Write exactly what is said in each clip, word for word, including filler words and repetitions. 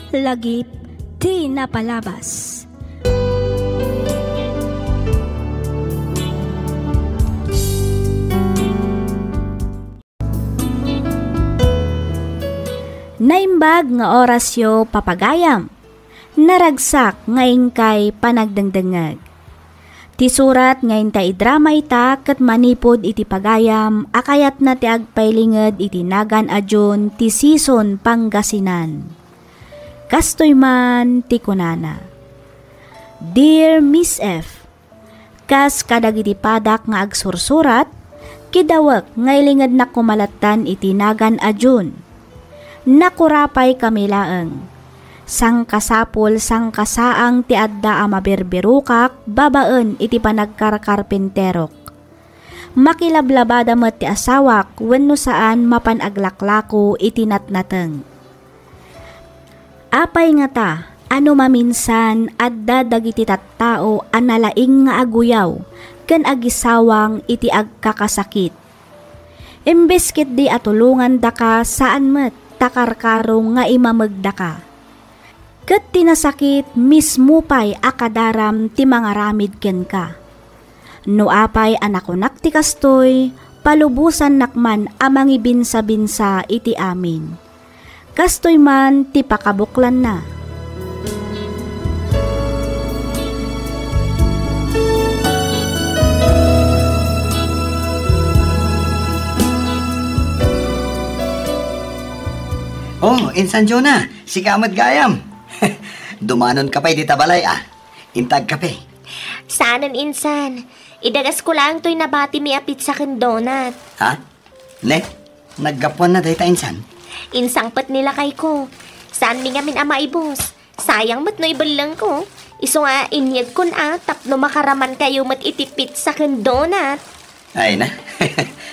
Lagip ti napalabas. Naimbag nga orasyo, papagayam. Naragsak nga inkay panagdengdengngeg. Ti surat nga inta idrama ita ket manipud iti pagayam a kayatna ti agpailinged iti nagan a June ti Sison, Pangasinan. Kastoy man ti kunana, Dear Miss F, kas kadagiti padak nga agsursurat, kidawek nga ilingednak koma lattan iti nagan a June. Nakurapay kami laeng. Sangkasapul, sangkasaang ti adda a mabirbirokak babaen iti panagkarkarpinterok. Makilablabada met ti asawak wenno saan mapan aglaklako iti natnateng. Apay ngata a no maminsan adda dagiti tattao a nalaing nga aguyaw ken agisawang iti agkakasakit? Imbes ketdi a tulongandaka, saan met ta karkaro nga imamegdaka. Ket ti nasakit mismo pay a kadaram ti mangaramid kenka. No apay a nakunak ti kastoy, palubosannak man a mangibinsabinsa iti amin. Kastoy man ti pakabuklanna. Oh, Insan Jonah, sika met gayam. Dumanonka pay dita balay, a. Inta agkape. Saanen, Insan. Idagasko laeng toy nabatimi a pizza ken donut. Ha? Ne? Naggapuanna dayta, Insan? Insangpet ni lakayko. Saanmi ngamin a maibus. Sayang met no ibellengko. Isu nga inyegkon a tapno makaramankayo met iti pizza ken donut. Ay na.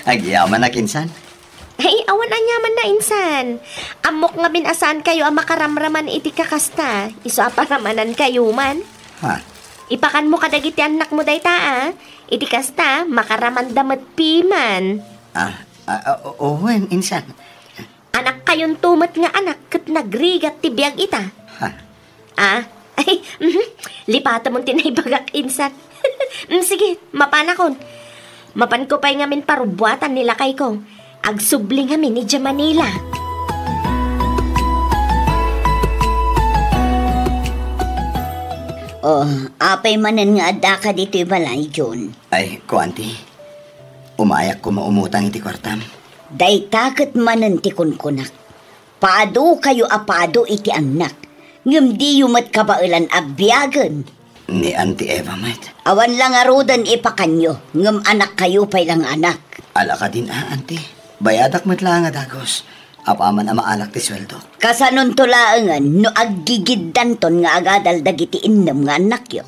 Agyamanak, Insan. Ay, awan aniamanna, Insan. Ammok ngamin a saankayo a makaramraman iti kakasta. Isu a paramanankayo man. Ha? Ipakanmo kadagiti annakmo dayta a. Iti kasta, makaramanda met piman. Ah, ah, ah, o-, wen, Insan. Anakkayonto met nga anak ket nagrigat ti biag ita. Ha? Ah, ay, mhm. Lipatemon ti naibagak, Insan. Mm, sige, mapanakon. Mapanko pay ngamin parubbuatan ni lakayko. Agsubli ngamin idiay Manila. Oh, apay manen nga addaka ditoy balay, Jun? Ay, kuanti. Umayak koma umutang iti kuartam. Dayta ket manen ti kunkunak. Padukayo a padu iti annak, ngem diyo met kabaelan a biagen. Ni Auntie Eva met. Awan la ngaruden ipakanyo, ngem anakkayo pay la nga anak. Ala kadin a, Auntie. Bayadak met laeng a dagus, apaman a maalak ti sueldok. Kasanonto laengen no aggigiddanton nga agadal dagiti innem nga annakyo?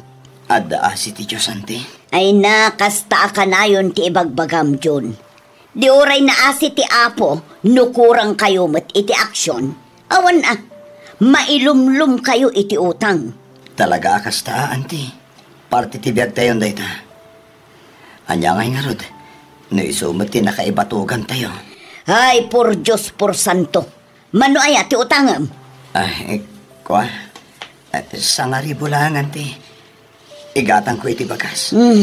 Adda asi ti Dios, Auntie. Ay na, kasta a kanayon ti ibagbagam, Jun. Di uray naasi ti Apo no kurangkayo met iti aksion. Awan a, mailumlomkayo iti utang. Talaga a kasta, Auntie. Parte ti biagtayon dayta. Ania ngay ngarud, no isu met ti nakaibatugantayo? Ay, por Dios, por santo. Mano aya ti utangem? Ah, eh, kua? Eh, sangaribu laeng, Auntie. Igatangko iti bagas. Mm.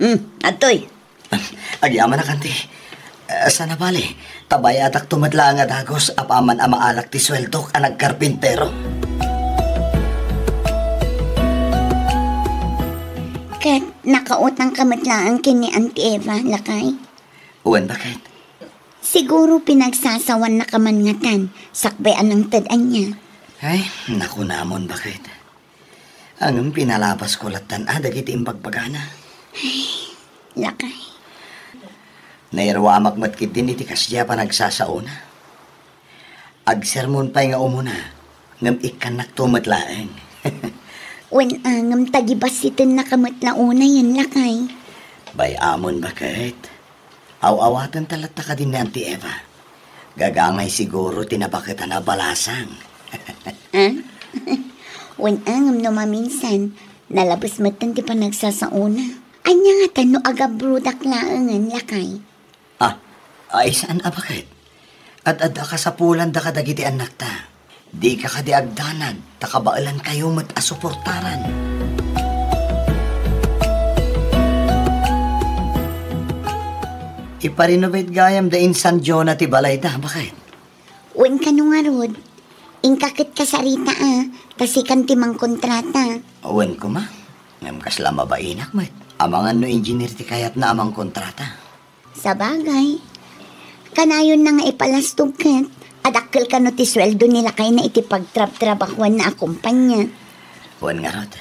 Mm, adtoy. Agyamanak, Auntie. Eh, sana bale, ta bayadakto met laeng a dagus apaman a maalak ti sueldok a nagkarpintero. Ket nakautangka met laeng ken ni Auntie Eva, lakay? Wen, baket? Siguro pinagsasawannaka man ngatan, sakbay a nangted ania. Ay, nakunamon, baket. Ngem pinalabasko lattan a dagiti imbagbagana. Ay, lakay. Nairuamak met ketdin iti kasdiay a panagsasaona. Agsermon pay nga umuna, ngem ikkannakto met laeng. Wen, a, ngem tagibassitennaka met la unayen, lakay. Bay-amon, baket. Aw-awaten ta latta kadin ni Auntie Eva. Gagangay siguro ti nabaketan a balasang. Ah? Wen, a, ngem no maminsan, nalabes metten ti panagsasaona. Ania ngatan no agabrodak laengen, lakay? Ah, ay saan a baket? Ad-adda kasapulanda kadagiti annakta. Dika kadi agdanag, ta kabaelankayo met a suportaran. Iparenovate gayam da insan Jonah ti balayda, baket? Wen kano ngarud, inka ket kasarita a, ta sikan ti mangkontrata. Wen koma, ngem kasla mabainak met. Amangan no engineer ti kayatna a mangkontrata. Sabagay. Kanayonna nga ipalastog ket, adakkel kano ti sueldo ni lakayna iti pagtrabtrabahuanna a kompania. Wen ngarud,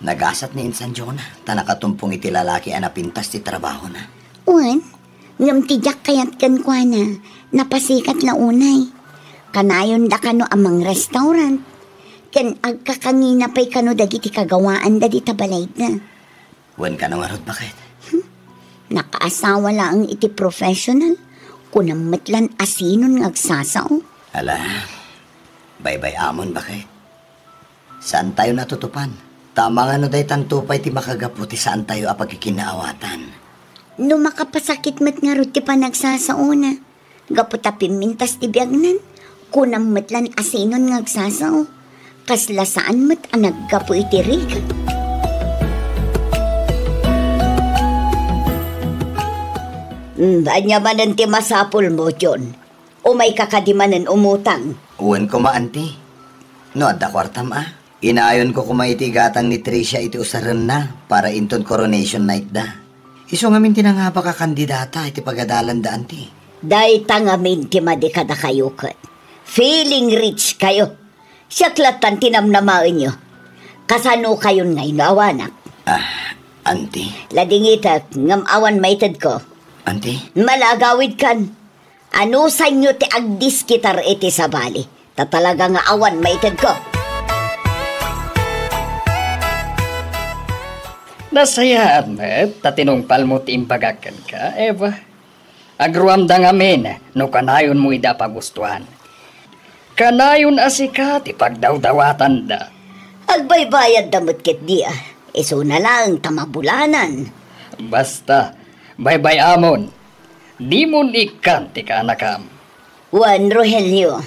nagasat ni insan Jonah, ta nakatumpong iti lalaki a napintas ti trabahona. Wen, ngem ti diak kayat kenkuana, napasikat la unay. Kanayon da kano a mangrestaurant, ken agkakangina pay kano dagiti kagawaanda dita balayda. Wen kano ngarud, baket? Hmm? Nakaasawa laeng iti professional. Kunam met lan asinon nga agsasao. Ala, baybay-amon, baket? Saantayo natutupan. Ta amangan no daytanto pay ti makagapu ti saantayo a pagkikinaawatan. No makapasakit met ngarud ti panagsasaona, gapu ta pimmintas ti biagnan, kunam met lan asinon nga agsasao. Kasla saan met a naggapu iti rigat. Hmm, ania manen ti masapulmo, John? Umayka kadi manen umutang? Wen koma, anti. No adda kuartam a, inayonko koma iti gatang ni Tricia iti usarenna para inton coronation night da. Isu ngamin ti nangabak a kandidata iti pagadalanda, anti. Dayta ngamin ti madi kadakayo ket. Feeling rich kayo. Siak lattan ti namnamaenyo. Kasanokayon ngay no awanak? Ah, anti. Ladingitek, ngem awan maitedko. Anti? Malagawidkan. Anusanyo ti agdiskitar iti sabali, ta talaga nga awan maitedko. Nasayaat met ta tinungpalmo ti imbagak kenka, Eva. Agruamda ngamin no kanayonmo ida a pagustuan. Kanayon a sika ti pagdawdawatanda. Agbaybayadda met ketdi a. Isuna laeng ta mabulanan. Basta, baybay-amon. Dimon ikkan ti kaanakam. Wen, Rogelio.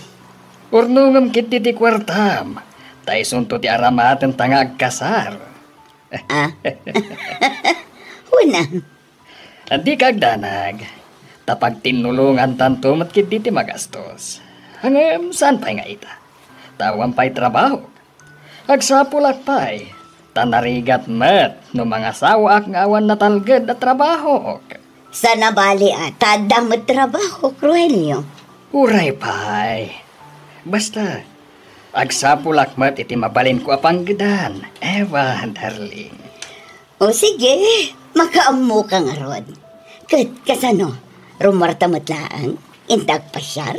Urnongem ketdi ti kuartam, ta isunto ti aramaten ta nga agkasar. Ah? Wen a. Dika agdanag, ta pagtinnulongantanto met ketdi ti magastos. Ngem saan pay nga ita? Ta awan pay trabaho. Agsapulak pay, ta narigat met no mangasawaak nga awan natalged a trabaho. Saan a bali a, ta adda met trabaho, Rogelio. Uray pay. Basta, agsapulak met iti mabalinko a panggedan, Eva, darling. O sige, makaammoka ngarud. Ket kasano, rummuarta met laeng? Inta agpasiar?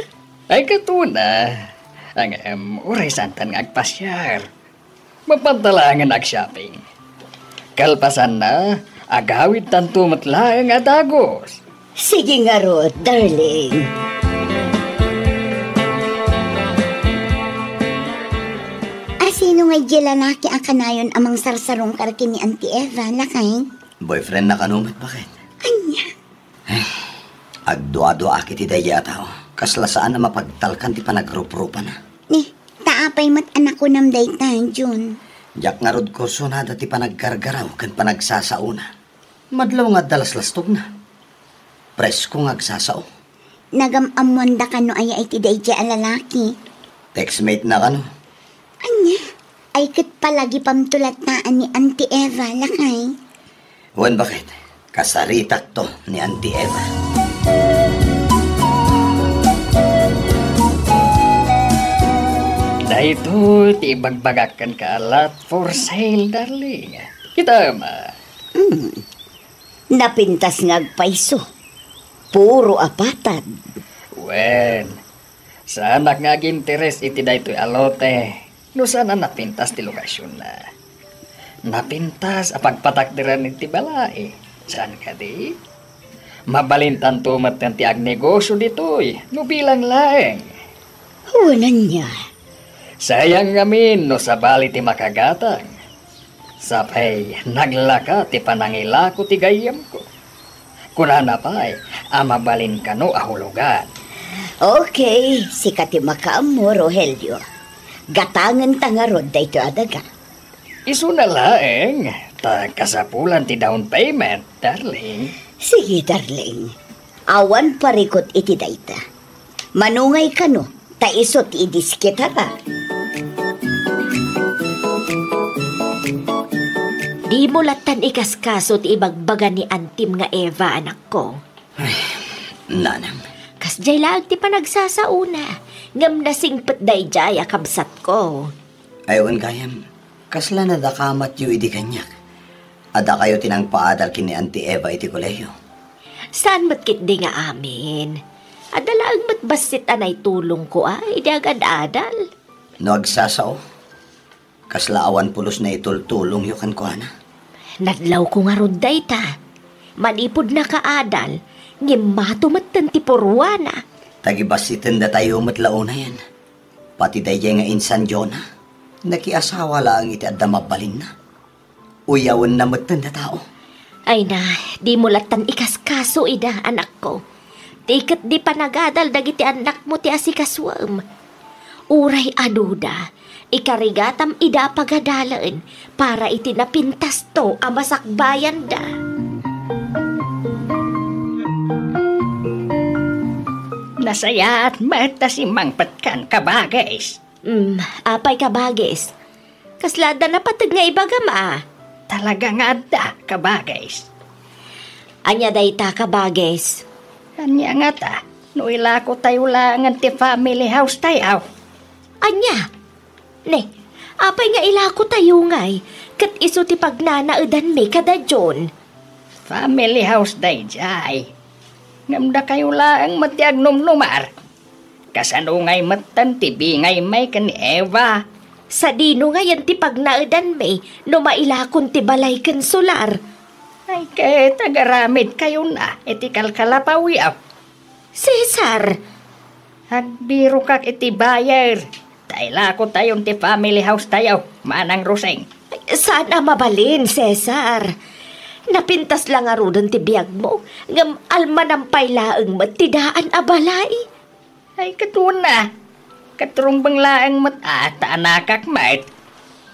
Ay, ket una. Ngem, uray saantan nga agpasiar. Mapanta laengen ag-shopping. Kalpasanna, agawidtanto met laeng a dagus. Sige ngarud, darling. A, sino ngay diay lalaki a kanayon a mangsarsarungkar ken ni Auntie Eva, lakay? Boyfriendna kano met, baket? Ania? Eh, agduaduaak iti daydiay a tao. Kasla saan a mapagtalkan ti panagruprupana. Ni, ta apay met a nakunam dayta, Jun? Diak ngarud kursonada ti panaggargaraw ken panagsasaona. Madlaw nga adda laslastogna. Presko nga agsasao. Nagam-ammoanda kano aya iti daydiay a lalaki? Textmate na kano. Ania? Ay ket palagipamto latta a ni Auntie Eva, lakay? Wen, baket, kasaritakto ni Auntie Eva. Daytoy ti ibagbagak kenka a lot for sale, darling. Kitam a. Hmm. Napintas nga agpayso. Puro apatad. Wen, saanak nga aginteres iti daytoy a lote no saan a napintas ti lokasionna. Napintas a pagpatakderan iti balay. Saan kadi? Mabalintanto metten ti agnegosio ditoy no bilang laeng. Wen, ania? Sayang ngamin no sabali ti makagatang. Sapay, naglaka ti panangilako ti gayyemko. Kunana pay a mabalin kano a hulugan. Okay, sika ti makaammo, Rogelio. Gatangenta ngarud daytoy a daga. Isuna laeng, ta kasapulan ti down payment, darling. Sige, darling. Awan parikut iti dayta. Manungay kano, ta isu ti idiskitara. Dimo lattan ikaskaso ti ibagbaga ni antim nga Eva, anakko. Ay, nanang. Kasdiay laeng ti panagsasaona, ngem nasingpet daydiay a kabsatko. Ay, wen gayam, kasla nadakamatyo idi kaniak? Adda kayo ti nangpaadal ken ni Auntie Eva iti kolehiyo? Saan met ketdi nga amin. Adda laeng met bassit a naitulongko a idi agad-adal. No agsasao, kasla awan pulos naitultulongyo kenkuana? Nadlawko ngarud dayta. Manipud nakaadal, ngem mato metten ti purwana. Tagibassiten datayo met la unayen. Pati daydiay nga insan Jonah, nakiasawa laeng iti adda mabalinna. Uyawenna metten a tao. Ay na, dimo lattan ikaskaso ida, anakko. Ti ketdi panagadal dagiti annakmo ti asikasuem. Uray aduda, ikarigatam ida a pagadalen para iti napintasto a masakbayanda. Nasayaat met ta simmangpetkan, kabagis. Mm, apay, kabagis? Kasla adda napateg nga ibagam a? Talaga nga adda, kabagis. Ania dayta, kabagis? Ania ngata, no ilakotayo laengen ti family house tayo? Ania? Ne, apay nga ilakotayo ngay, ket isu ti pagnanaedanmi kada John? Family house daydiay. Ngem dakayo laeng met ti agnumnumar. Kasano ngay metten ti bingaymi ken ni Eva? Sadino ngayen ti pagnaedanmi no mailakon ti balay ken solar? Ay, ket agaramidkayona iti kalkalapawyo. Cesar! Agbirokak iti buyer. Ta ilakotayon ti family house tayo, Manang Roseng. Saan a mabalin, Cesar. Napintas la ngaruden ti biagmo, ngem almanam pay laeng met ti daan a balay. Ay, ket wen a. Ket rumbeng laeng met a, ta anakak met.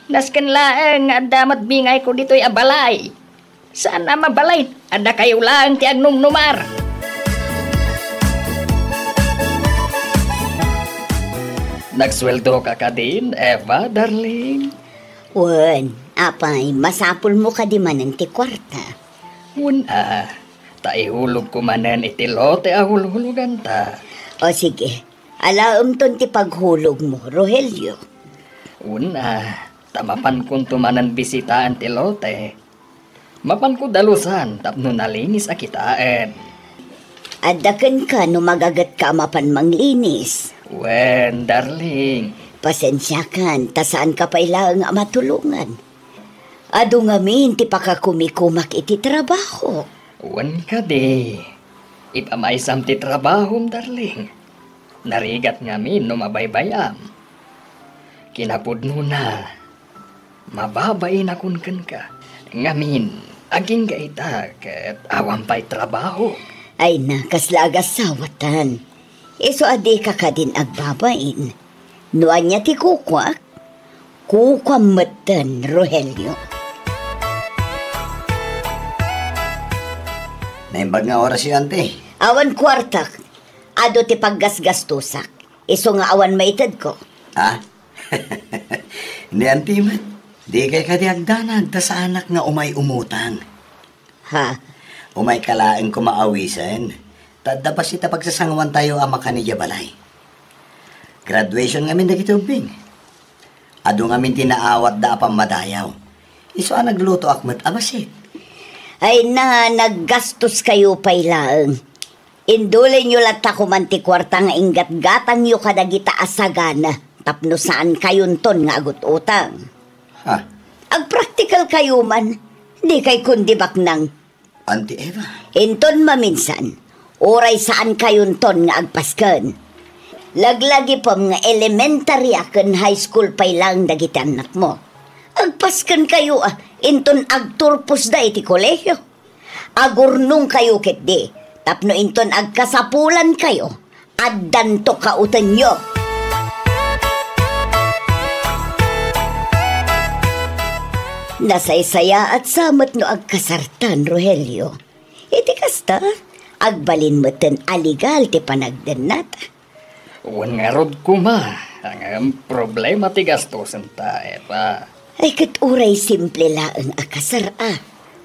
Nasken laeng nga adda met bingayko ditoy a balay. Saan a mabalin a dakayo laeng ti agnumnumar. Nagsueldoka kadin, Eva, darling? Wen, apay, masapulmo kadi manen ti kuarta? Wen a, ta ihulogko manen iti lote a hulhuloganta. O sige, alaemton ti paghulogmo, Rogelio. Wen a, ta mapankonto manen bisitaen ti lote. Mapanko dalusan tapno nalinis a kitaen. Adda kenka no magagetka a mapan manglinis. Wen, darling. Pasensiakan, ta saanka pay laeng a matulongan. Adu ngamin ti pakakumikumak iti trabaho. Wen kadi, ipamaysam ti trabahom, darling. Narigat ngamin no mabaybay-am. Kinapudnona, mababainakon kenka. Ngamin, agingga ita ket awan pay trabaho. Ay na, kasla agasawatan. Isu a dika kadin agbabain. No ania ti kukuak, kukuam metten, Rogelio. Naimbag nga orasyo, ante. Awan kuartak. Adu ti paggasgastosak. Isu nga awan maitedko. Ha? Ni anti met, dikay kadi agdanag ta saanak nga umay umutang. Ha? Umayka laeng koma awisen. Ta adda bassit a pagsasangoantayo a makan idiay balay. Graduation ngamin dagiti ubbing. Adu ngamin ti naawatda a pammadayaw. Isu a naglutoak met a bassit. Ay na, naggastoskayo pay laeng. Indulinyo latta koman ti kuarta nga inggatgatangyo kadagita a sagana tapno saankayonton nga agut-utang. Ha? Agpraktikalkayo man, dikay kundi baknang. Auntie Eva. Inton maminsan, uray saankayonton nga agpasken. Laglagipem nga elementarya ken high school pay laeng dagiti annakmo. Agpaskenkayo a inton agturposda iti kolehio. Agurnongkayo ketdi tapno inton agkasapulankayo, addanto kautenyo. Nasaysayaat sa met no agkasartan, Rogelio. Iti kasta, agbalin metten a legal ti panagdennata. Wen ngarud koma, ngem problema ti gastosen ta, Eva. Ay, ket uray simple laeng a kasar, a.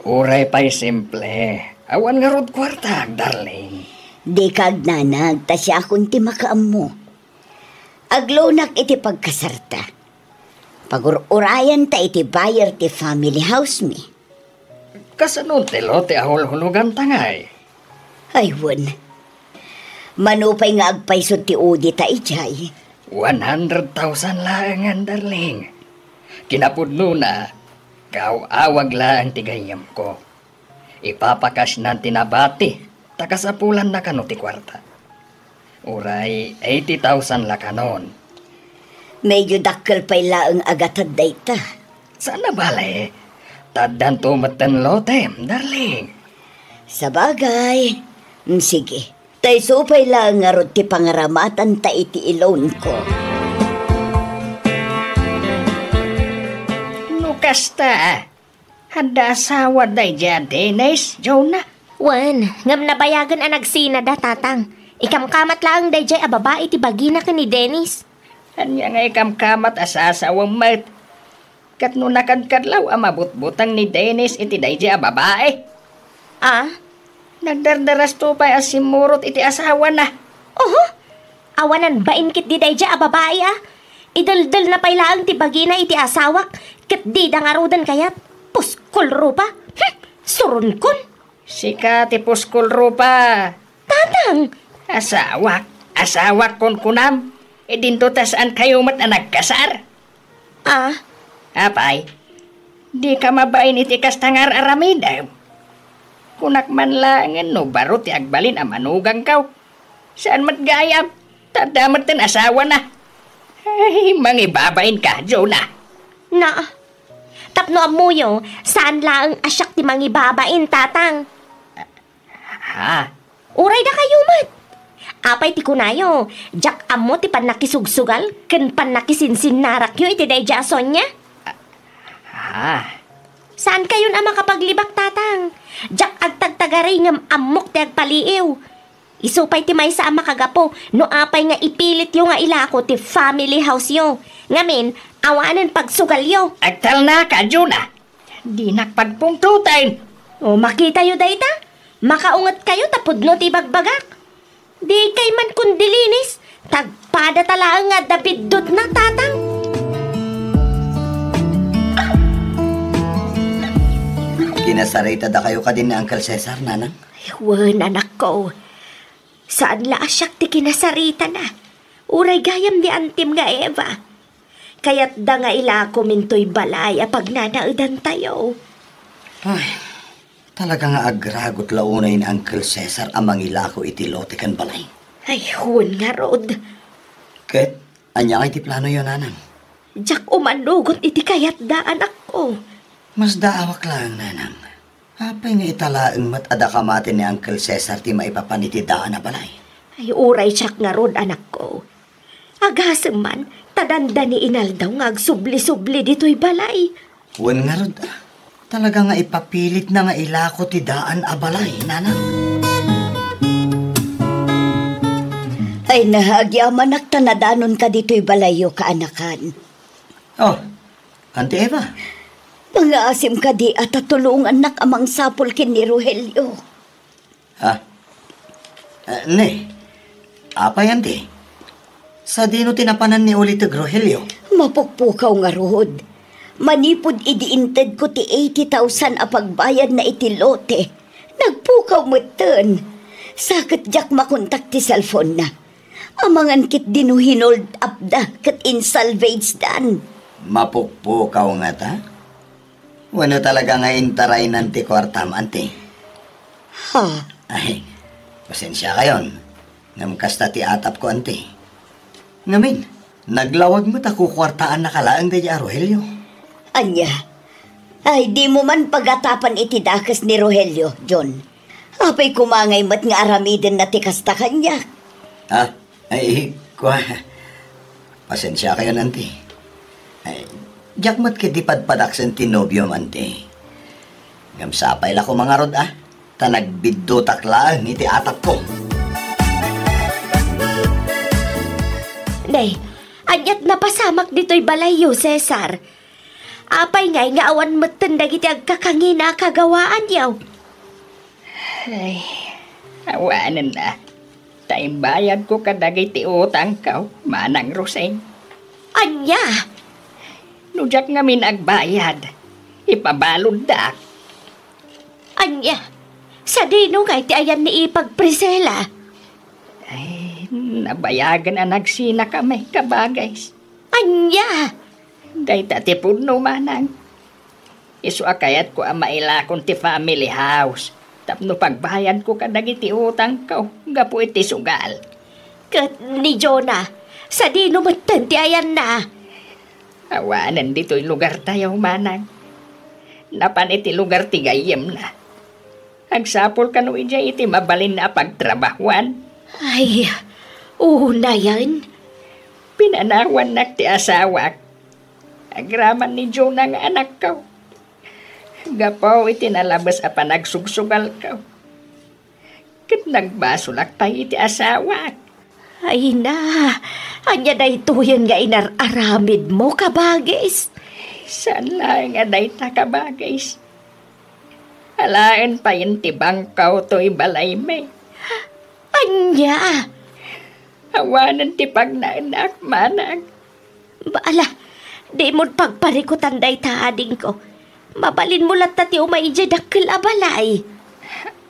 Uray pay simple, awan ngarud kuartak, darling. Dika agnanag, ta siakon ti makaammo. Agloanak iti pagkasarta. Pagur-urayanta iti buyer ti family house mi. Kasano ti lote a hulhuloganta ngay? Ay, wen. Mano pay nga agpayso ti udita idiay? One hundred thousand laengen, darling. Kinapudnona, kaaw-awag laeng ti gayyemko. Ipapakasnan ti nabati, ta kasapulanna kano ti kuarta. Uray eighty thousand la kanon. Medyo dakkel pay laeng a gatad dayta. Saan a bale, ta addanto metten lotem, darling. Sabagay. Mm, sige. Ta isu pay laeng ngarud ti pangaramatanta iti i-loan ko. No kasta, adda asawa daydiay a Dennis, Jonah? Wen, ngem nabayagen a nagsinada, Tatang. Ikamkamat laeng daydiay a babai ti bagina ken ni Dennis. Ania nga ikamkamat a sasawem met? Ket no nakadkadlaw a mabutbuteng ni Dennis iti daydiay a babai? Ah? Nagdardarasto pay a simmurot iti asawana. Oho! Awanan bain ketdi daydiay a babai, a. Ideldelna pay laeng ti bagina iti asawak, ket dida ngaruden kayat. Puskol rupa. Hm! Suronkon. Sika ti puskol rupa. Tatang! Asawak, asawak kunkunam. Idinto ta saankayo met a nagkasar. Ah? Apay, dika mabain iti kasta nga ar-aramidem. Kunak man laengen no baro ti agbalin a manugangkaw. Saan met gayam, ta adda metten asawana. Ay, mangibabainka, Jonah. Na, tapno ammoyo, saan laeng a siak ti mangibabain, Tatang. Ha? Uray dakayo met. Apay ti kunayo, diak ammo ti pannakisugsugal ken pannakisinsinnarakyo iti daydiay a Sonia? Ha? Saankayon a makapaglibak, Tatang. Diak agtagtagari ngem ammok ti agpaliiw. Isu pay ti maysa a makagapu no apay nga ipilityo nga ilako ti family house-yo. Ngamin, awanen pagsugalyo. Agtalnaka, Jonah. Dinak pagpungtoten. O, makitayo dayta? Makaungetkayo ta pudno ti ibagbagak. Dikay man kundilinis, tagpada ta laeng nga adda biddutna, Tatang. Kinasaritadakayo kadi ni Uncle Cesar, Nanang? Ay, wen, anakko. Saan la a siak ti kinasaritana. Uray gayam ni antim nga Eva. Kayatda nga ilakom intoy balay a pagnanaedantayo. Ay, talaga nga agragot la unay ni Uncle Cesar a mangilako iti lote ken balay. Ay, wen ngarud. Ket, ania ngay ti planoyo, Nanang? Diak umanugot iti kayatda, anakko. Masdaawak laeng, Nanang. Apay nga ita laeng met a dakamatay ni Uncle Cesar ti maipapan iti daan a balay? Ay, uray siak ngarud, anakko. Agasem man, ta dandani inaldaw nga agsubli-subli ditoy balay. Wen ngarud, a. Talaga nga ipapilitna nga ilako ti daan a balay, Nanang. Ay na, agyamanak ta nadanonka ditoy balayyo, kaanakan. Oh, Auntie Eva. Mangaasim kadi a ta tulongannak a mangsapul ken ni Rogelio. Ha? Eh, ne, apay, Auntie? Sadino ti napanan ni uliteg Rogelio? Mapukpukaw ngarud. Manipud idi intedko ti eighty thousand a pagbayadna iti lote, nagpukaw metten. Sa ket diak makontak ti cellphone-na. Amangan ketdi no hinold up da ket insalvage dan. Mapukpukaw ngata? Wenno talaga nga intaraynan ti kuartam, Auntie? Ha? Ay, pasensiakayon. Ngem kasta ti atapko, Auntie. Ngamin, naglawag met a kukuartaannaka laeng daydi a Rogelio. Ania? Ay, dimo man pagatapan iti dakes ni Rogelio, John. Apay koma ngay met nga aramidenna ti kasta kaniak? Ha? Ay, kua. Pasensiakayon, Auntie. Ay, Diak met ketdi padpadak sen ti nobiom, anti. Ngem sapay la koma ngarud, a, ta nagbiddutak laeng iti atapko. Nay, aniat napasamak ditoy balayyo, Cesar? Apay ngay nga awan metten dagiti agkakangina a kagawaanyo? Ay, awanen a. Ta imbayadko kadagiti utangko, Manang Rosing. Ania? No diak ngamin agbayad, ipabaluddak. Ania? Sadino ngay ti ayan ni Ipag, Priscilla? Ay, nabayagen a nagsinakami, kabagis. Ania? Dayta ti pudno, Manang. Isu a kayatko a mailakon ti family house tapno pagbayadko kadagiti utangko gapu iti sugal. Ket ni Jonah, sadino metten ti ayanna? Awanen ditoy lugartayo, Manang. Napan iti lugar ti gayyemna. Agsapul kano idiay iti mabalin a pagtrabahuan? Ay, unayen. Pinanawannak ti asawak agraman ni Jonah nga anakko. Gapu iti nalabes a panagsugsugalko, ket nagbasolak pay iti asawak. Ay na, ania daytoyen nga inar-aramidmo, kabagis? Saan laeng a dayta, kabagis. Alaen payen ti bangko toy balaymi. Ania? Awanen ti pagnaenak, Manang. Ba, ala, dimon pagparikutan dayta, adingko. Mabalinmo latta ti umay idiay dakkel a balay.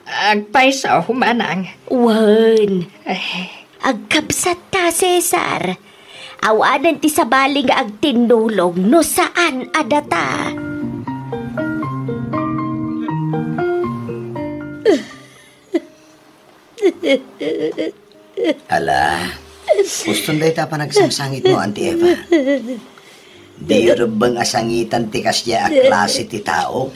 Agpayso, Manang. Wen. Ay. Agkabsatta, Cesar. Awanen ti sabali nga agtinnulong no saan a data. Ala, uston dayta a panagsangsangitmo, Auntie Eva. Diyo rebbeng a sangitan ti kasdiay a klase ti tao.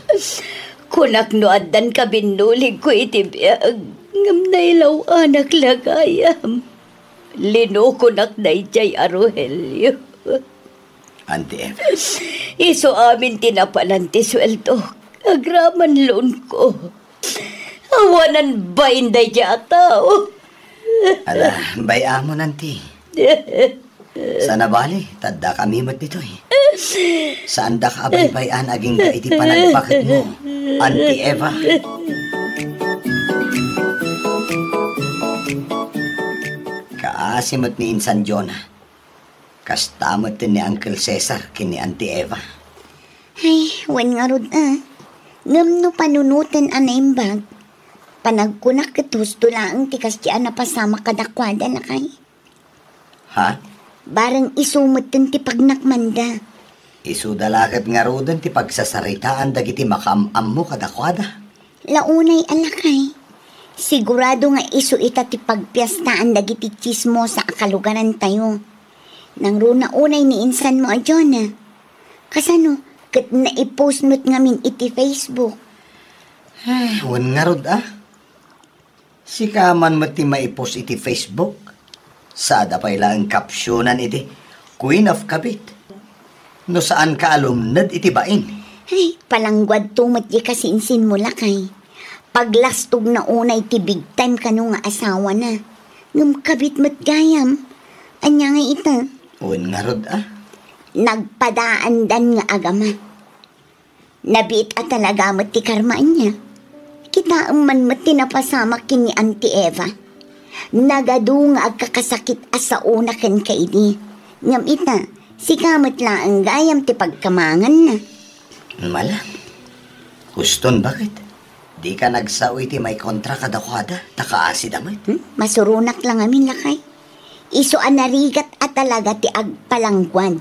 Kunak no addan kabinnuligko iti biag, ngem nailaw-anak la gayam. Linokonak daydiay a Rogelio. Auntie Eva. Isu amin ti napanan ti sueldok agraman loanko. Awanan bain daydiay a tao. Ala, bay-amon, Auntie. Saan a bale, ta addakami met ditoy. Saandak a baybay-an agingga iti panagpaketmo, Auntie Eva. Kaasi met ni insan Jonah. Kasta met ni Uncle Cesar ken ni Auntie Eva. Ay, wen ngarud a. Ngem no panunoten a naimbag, panagkunak ket husto laeng ti kasdiay a napasamak kadakuada, lakay. Ha? Bareng isu metten ti pagnakmanda. Isuda la ket ngaruden ti pagsasaritaan dagiti makaam-ammo kadakuada. La unay a lakay. Sigurado nga isu ita ti pagpiestaan dagiti tsismosa a kalugarantayo. Nangruna unay ni insanmo a Jonah. Kasano, ket naipost met ngamin iti Facebook. Ay, wen ngarud a. Sika man met ti maipost iti Facebook. Sada pay laeng captionan iti Queen of Kabit. No saanka a lumned iti bain. Ay, palangguadto met diay kasinsinmo, lakay. Paglastogna unay ti big time kano nga asawana. Ngem kabit met gayam. Ania ngay ita? Wen ngarud a. Nagpadaandan nga agama. Nabiit a talaga met ti karma ania. Kitaem man met ti napasamak ken ni Auntie Eva. Nagadu nga agkakasakit a saona kenka idi. Ngem ita, sika met laeng gayam ti pagkamanganna. Malam. Huston, baket? Dika nagsao iti maikontra kadakuada, ta kaasida met. Hmm? Masuronak la ngamin, lakay. Isu a narigat a talaga ti agpalangguad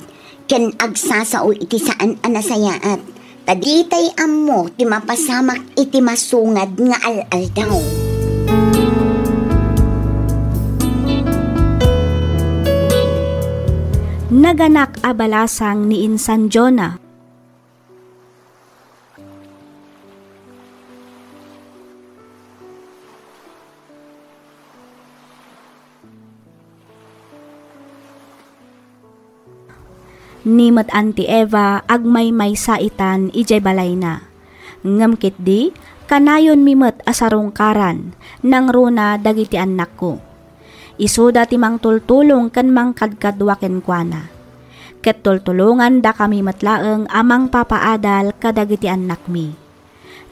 ken agsasao iti saan a nasayaat, ta ditay ammo ti mapasamak iti masungad nga al-aldaw. Naganak a balasang ni insan Jonah. Ni met Auntie Eva agmaymaysa itan idiay balayna. Ngem ketdi, kanayonmi met a sarungkaran, nangruna dagiti annakko. Isuda ti mangtultulong ken mangkadkadua kenkuana. Ket tultulongandakami met laeng a mangpapaadal kadagiti annakmi.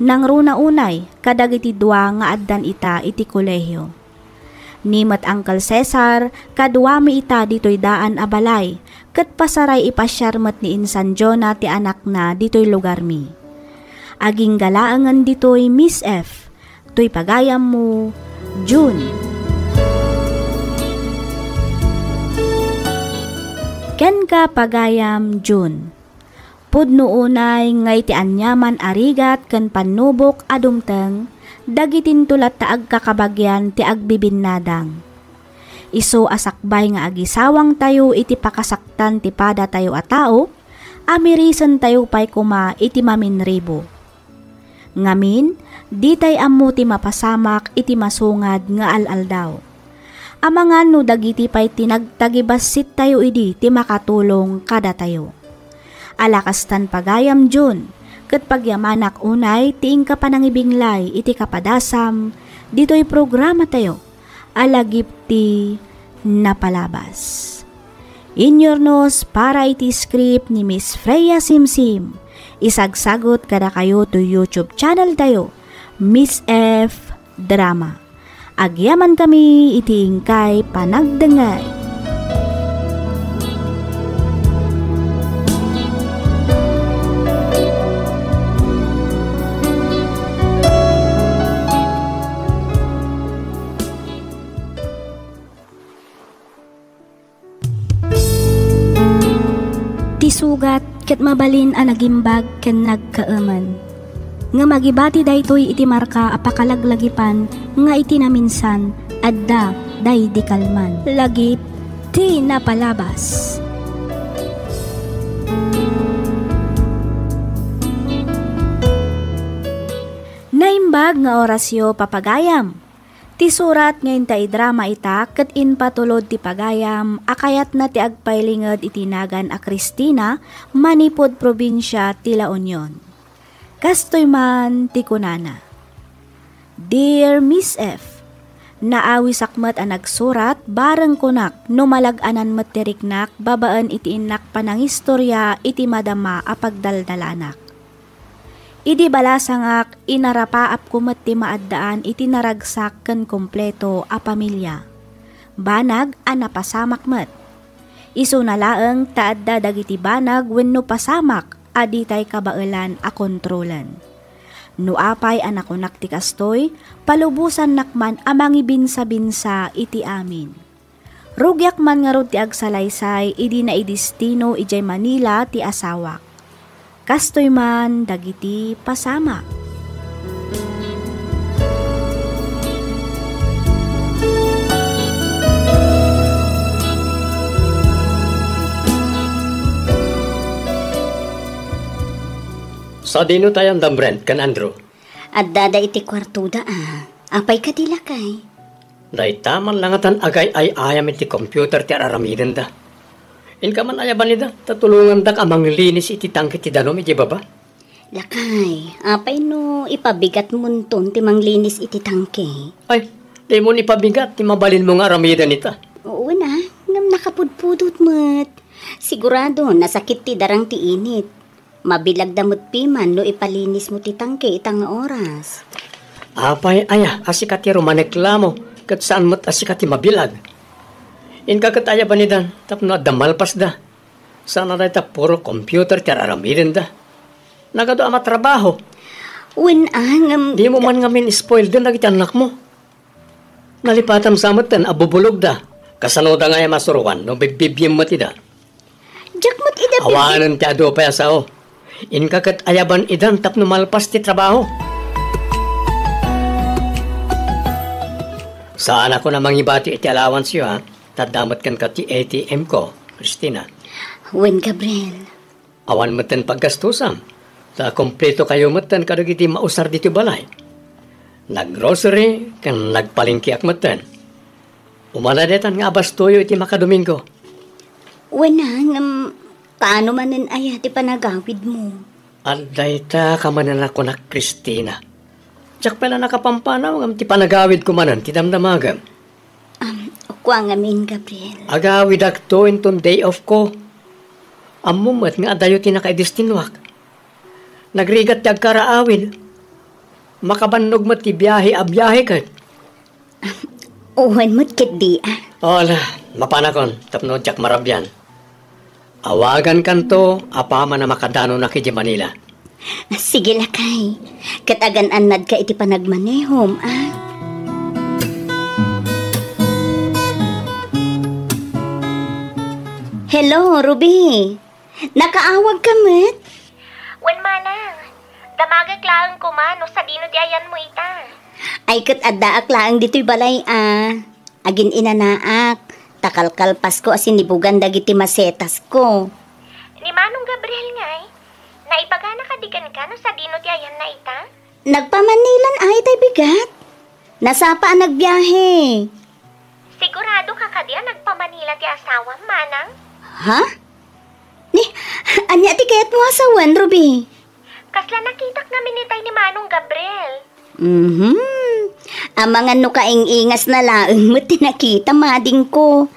Nangruna unay kadagiti dua nga addan ita iti kolehio. Ni met Uncle Cesar, kaduami ita ditoy daan a balay, ket pasaray ipasiar met ni Insan Jonah ti anakna ditoy lugarmi. Agingga laengen ditoy, Miss F. Toy pagayammo, June. Kenka, pagayam, June. Pudno unay nga iti aniaman a rigat ken pannubok a dumteng, dagitinto latta agkakabagian ti agbibinnadang. Isu a sakbay nga agisawangtayo iti pakasaktan ti padatayo a tao, amirisentayo pay koma iti maminribo. Ngamin, ditay ammo ti mapasamak iti masungad nga al-aldaw. Amangan no dagiti pay ti nagtagibassittayo idi ti makatulong kadatayo. Ala kastan, pagayam June, ket pagyamanak unay ti inka panangibinglay iti kapadasam ditoy programatayo a lagip ti napalabas. Inyurnos para iti script ni Miss Freya Simsim. Isagsagut kadakayo toy YouTube channel tayo, Miss F Drama. Agyamankami iti inkay panagdengngeg. Ti sugat ket mabalin a nagimbag ken nagkaemen. Ngem agibati daytoy iti marka a pakalaglagipan nga iti naminsan adda daydi kalman. Lagip ti napalabas. Naimbag nga orasyo, papagayam. Ti surat nga inta idrama ita ket impatulod ti pagayam a kayatna ti agpailinged iti nagan a Cristina manipud probinsia ti La Union. Kastoy man ti kunana, "Dear Miss F, naawisak met a nagsurat bareng kunak no malag-anan met ti riknak babaen iti innak panangistoria iti madama a pagdaldalanak. Idi balasangak, inarapaapko met ti maaddaan iti naragsak ken kompleto a pamilia. Banag a napasamak met. Isuna laeng ta adda dagiti banag wenno pasamak a ditay kabaelan a kontrolen. No apay a nakunak ti kastoy, palubosannak man a mangibinsabinsa iti amin. Rugiak man ngarud ti agsalaysay idi naidestino idiay Manila ti asawak. Kastoy man dagiti pasamak." Sadino tayo, Andam Brent ken Andrew? Addada iti kuartoda, a. Apay kadi, lakay? Dayta man langatan agay-ay-ayam iti computer ti ar-aramidenda. Inka man ayaban ida, ta tulongandak a manglinis iti tangke ti danum iti baba. Lakay, apay no ipabigatmonton ti manglinis iti tangke? Ay, dimon ipabigat ti mabalinmo nga aramiden ita. Wen a, ngem nakapudpudot met. Sigurado, nasakit ti darang ti init. Mabilagda met piman no ipalinismo ti tangke ita nga oras. Apay aya a sika ti rumaneklamo ket saan met a sika ti mabilag? Inka ket ayaban idan tapno adda malpasda. Saan a dayta puro computer ti ar-aramidenda. Nagadu a matrabaho. Wen a, ngem Dimo man ngamin spoilden dagiti annakmo. Nalipatam sa metten a bubulogda. Kasanoda ngay a masuroan no bibbibiim met ida? Diak met ida bibbi- Awanen ti adu pay a sao. Inka ket ayaban idan tapno malpas ti trabaho. Saanakon a mangibati iti allowance-yo, a. Ta adda met kenka ti A T M ko, Christina. Wen, Gabriel. Awan metten paggastusam, ta kompleto kayo metten kadagiti mausar ditoy balay. Naggrocery ken nagpalengkeak metten. Umana detan nga abastoyo iti makadomingo. Wen a, ngem Kaano manen aya ti panagawidmo? Adda ita ka manen a kunak, Cristina. Diak pay la nakapampanaw ngem ti panagawidko manen ti damdamagem. Am, kua ngamin, Gabriel. Agawidakto inton day off ko. Ammom met nga adayo ti nakaidestinuak. Nagrigat ti agkaraawid. Makabannog met ti biahe a biahe ket. Wen met ketdi, a. O, ala, mapanakon, tapno diak marabian. Awagankanto apaman a makadanonak idiay Manila. Sige, lakay. Ket agan-annadka iti panagmanehom, a. Hello, Ruby. Nakaawagka met? Wen, manang. Damagek laeng koma no sadino ti ayanmo ita. Ay, ket addaak laeng ditoy balay, a. Agin-inanaak, ta kalkalpasko a sinibugan dagiti masetasko. Ni Manong Gabriel ngay, naibagana kadi kenka no sadino ti ayanna ita? Nagpamanilan ay tay bigat. Nasapa a nagbiahe. Sigurado ka kadi a nagpamanila ti asawam, manang? Ha? Ni, ania ti kayatmo a sawen, Ruby? Kasla nakitak ngamin itay ni Manong Gabriel. Mhm. Amangan no kaing-ingasna laeng met ti nakita, madingko.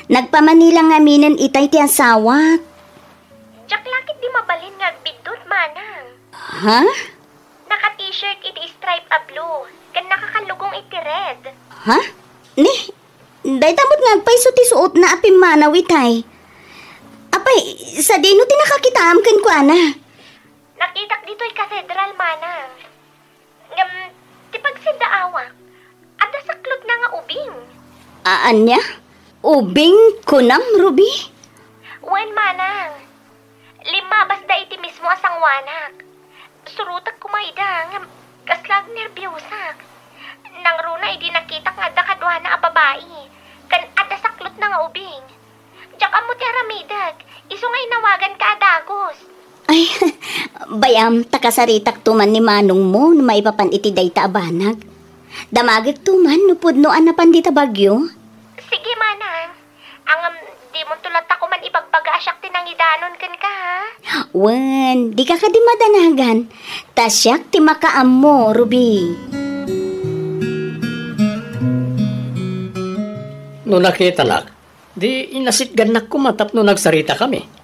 Nagpamanila ngaminen itay ti asawak. Diak la ketdi mabalin nga agbiddut, manang. Ha? Naka-t-shirt iti stripe a blue, ken nakakallugong iti red. Ha? Ni, dayta met nga agpayso ti suotna a pimmanaw itay. Apay, sadino ti nakakitaam kenkuana? Nakitak ditoy katedral, manang. Ngem, ti pagsiddaawak, adda saklotna nga ubing. A-, ania? Ubing kunam, Ruby? Wen, manang. Limmabasda iti mismo a sangoanak. Surotek koma ida, ngem kasla agnerbiosak. Nangruna idi nakitak nga adda kaduana a babai, ken adda saklotna nga ubing. Diak ammo ti aramidek, isu nga inawaganka a dagus. Ay, bay-am, ta kasaritakto man ni manongmo no maipapan iti dayta a banag. Damagekto man no pudno a napan dita bagyo. Sige, manang. Ngem, dimonto latta koman ibagbaga a siak ti nangidanon kenka, ha? Wen, dika kadi madanagan. Ta siak ti makaammo, Ruby. No nakitanak, di inasitgannak koma tapno nagsaritakami.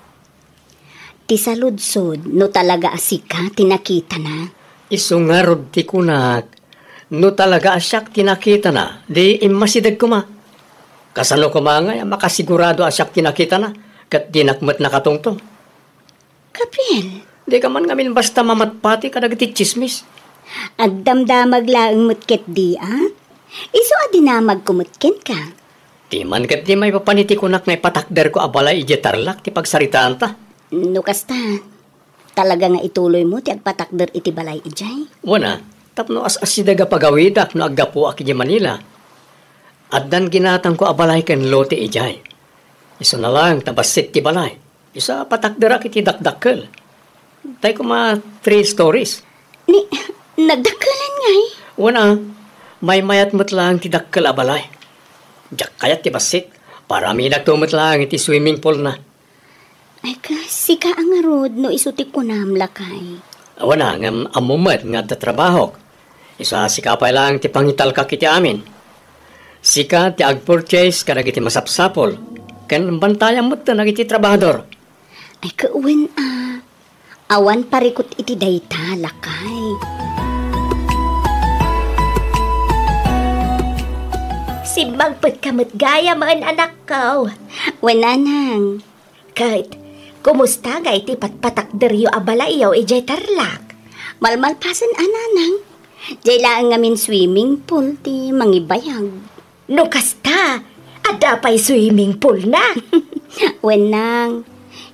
Ti saludsod, no talaga a sika ti nakitana? Isu ngarud ti kunak, no talaga a siak ti nakitana, di immasideg koma. Kasano koma ngay a makasigurado a siak ti nakitana, ket dinak met nakatungtong? Gabriel! Dika man ngamin basta mamatpati kadagiti tsismis. Agdamdamag laeng met ketdi, a? Isu a dinamagko met kenka. Diman ketdi maipapan iti kunak nga ipatakderko a balay idiay Tarlac ti pagsaritaanta. No kasta, talaga nga ituloymo ti agpatakder iti balay idiay? Wen a, tapno as-asideg a pagawidak no aggapuak idiay Manila. Addan ginatangko a balay ken lote idiay. Isuna laeng ta bassit ti balay. Isu a patakderak iti dakdakkel. Tay koma three stories. Ni, nagdakkelan ngay? Wen a, maymayat met laeng ti dakkel a balay. Diak kayat ti bassit. Paramidakto met laeng iti swimming pool na. Ay, kas, sika a ngarud no isu ti kunam, lakay. Wen a, ngem ammo met nga adda trabahok. Isu a sika pay laeng ti pangitalkak iti amin. Sika ti agpurchase kadagiti masapsapul, ken bantayam met dagiti trabahador. Ay, kawen a. Awan parikut iti dayta, lakay. Simmangpetka met gayam, anakko. Wen, nanang. Ket, kumusta ngay ti patpatakderyo a balayyo idiay Tarlac? Malmalpasen a, nanang. Diay laeng ngamin swimming pool ti mangibayag. No kasta, adda pay swimming pool na? Wen, nang.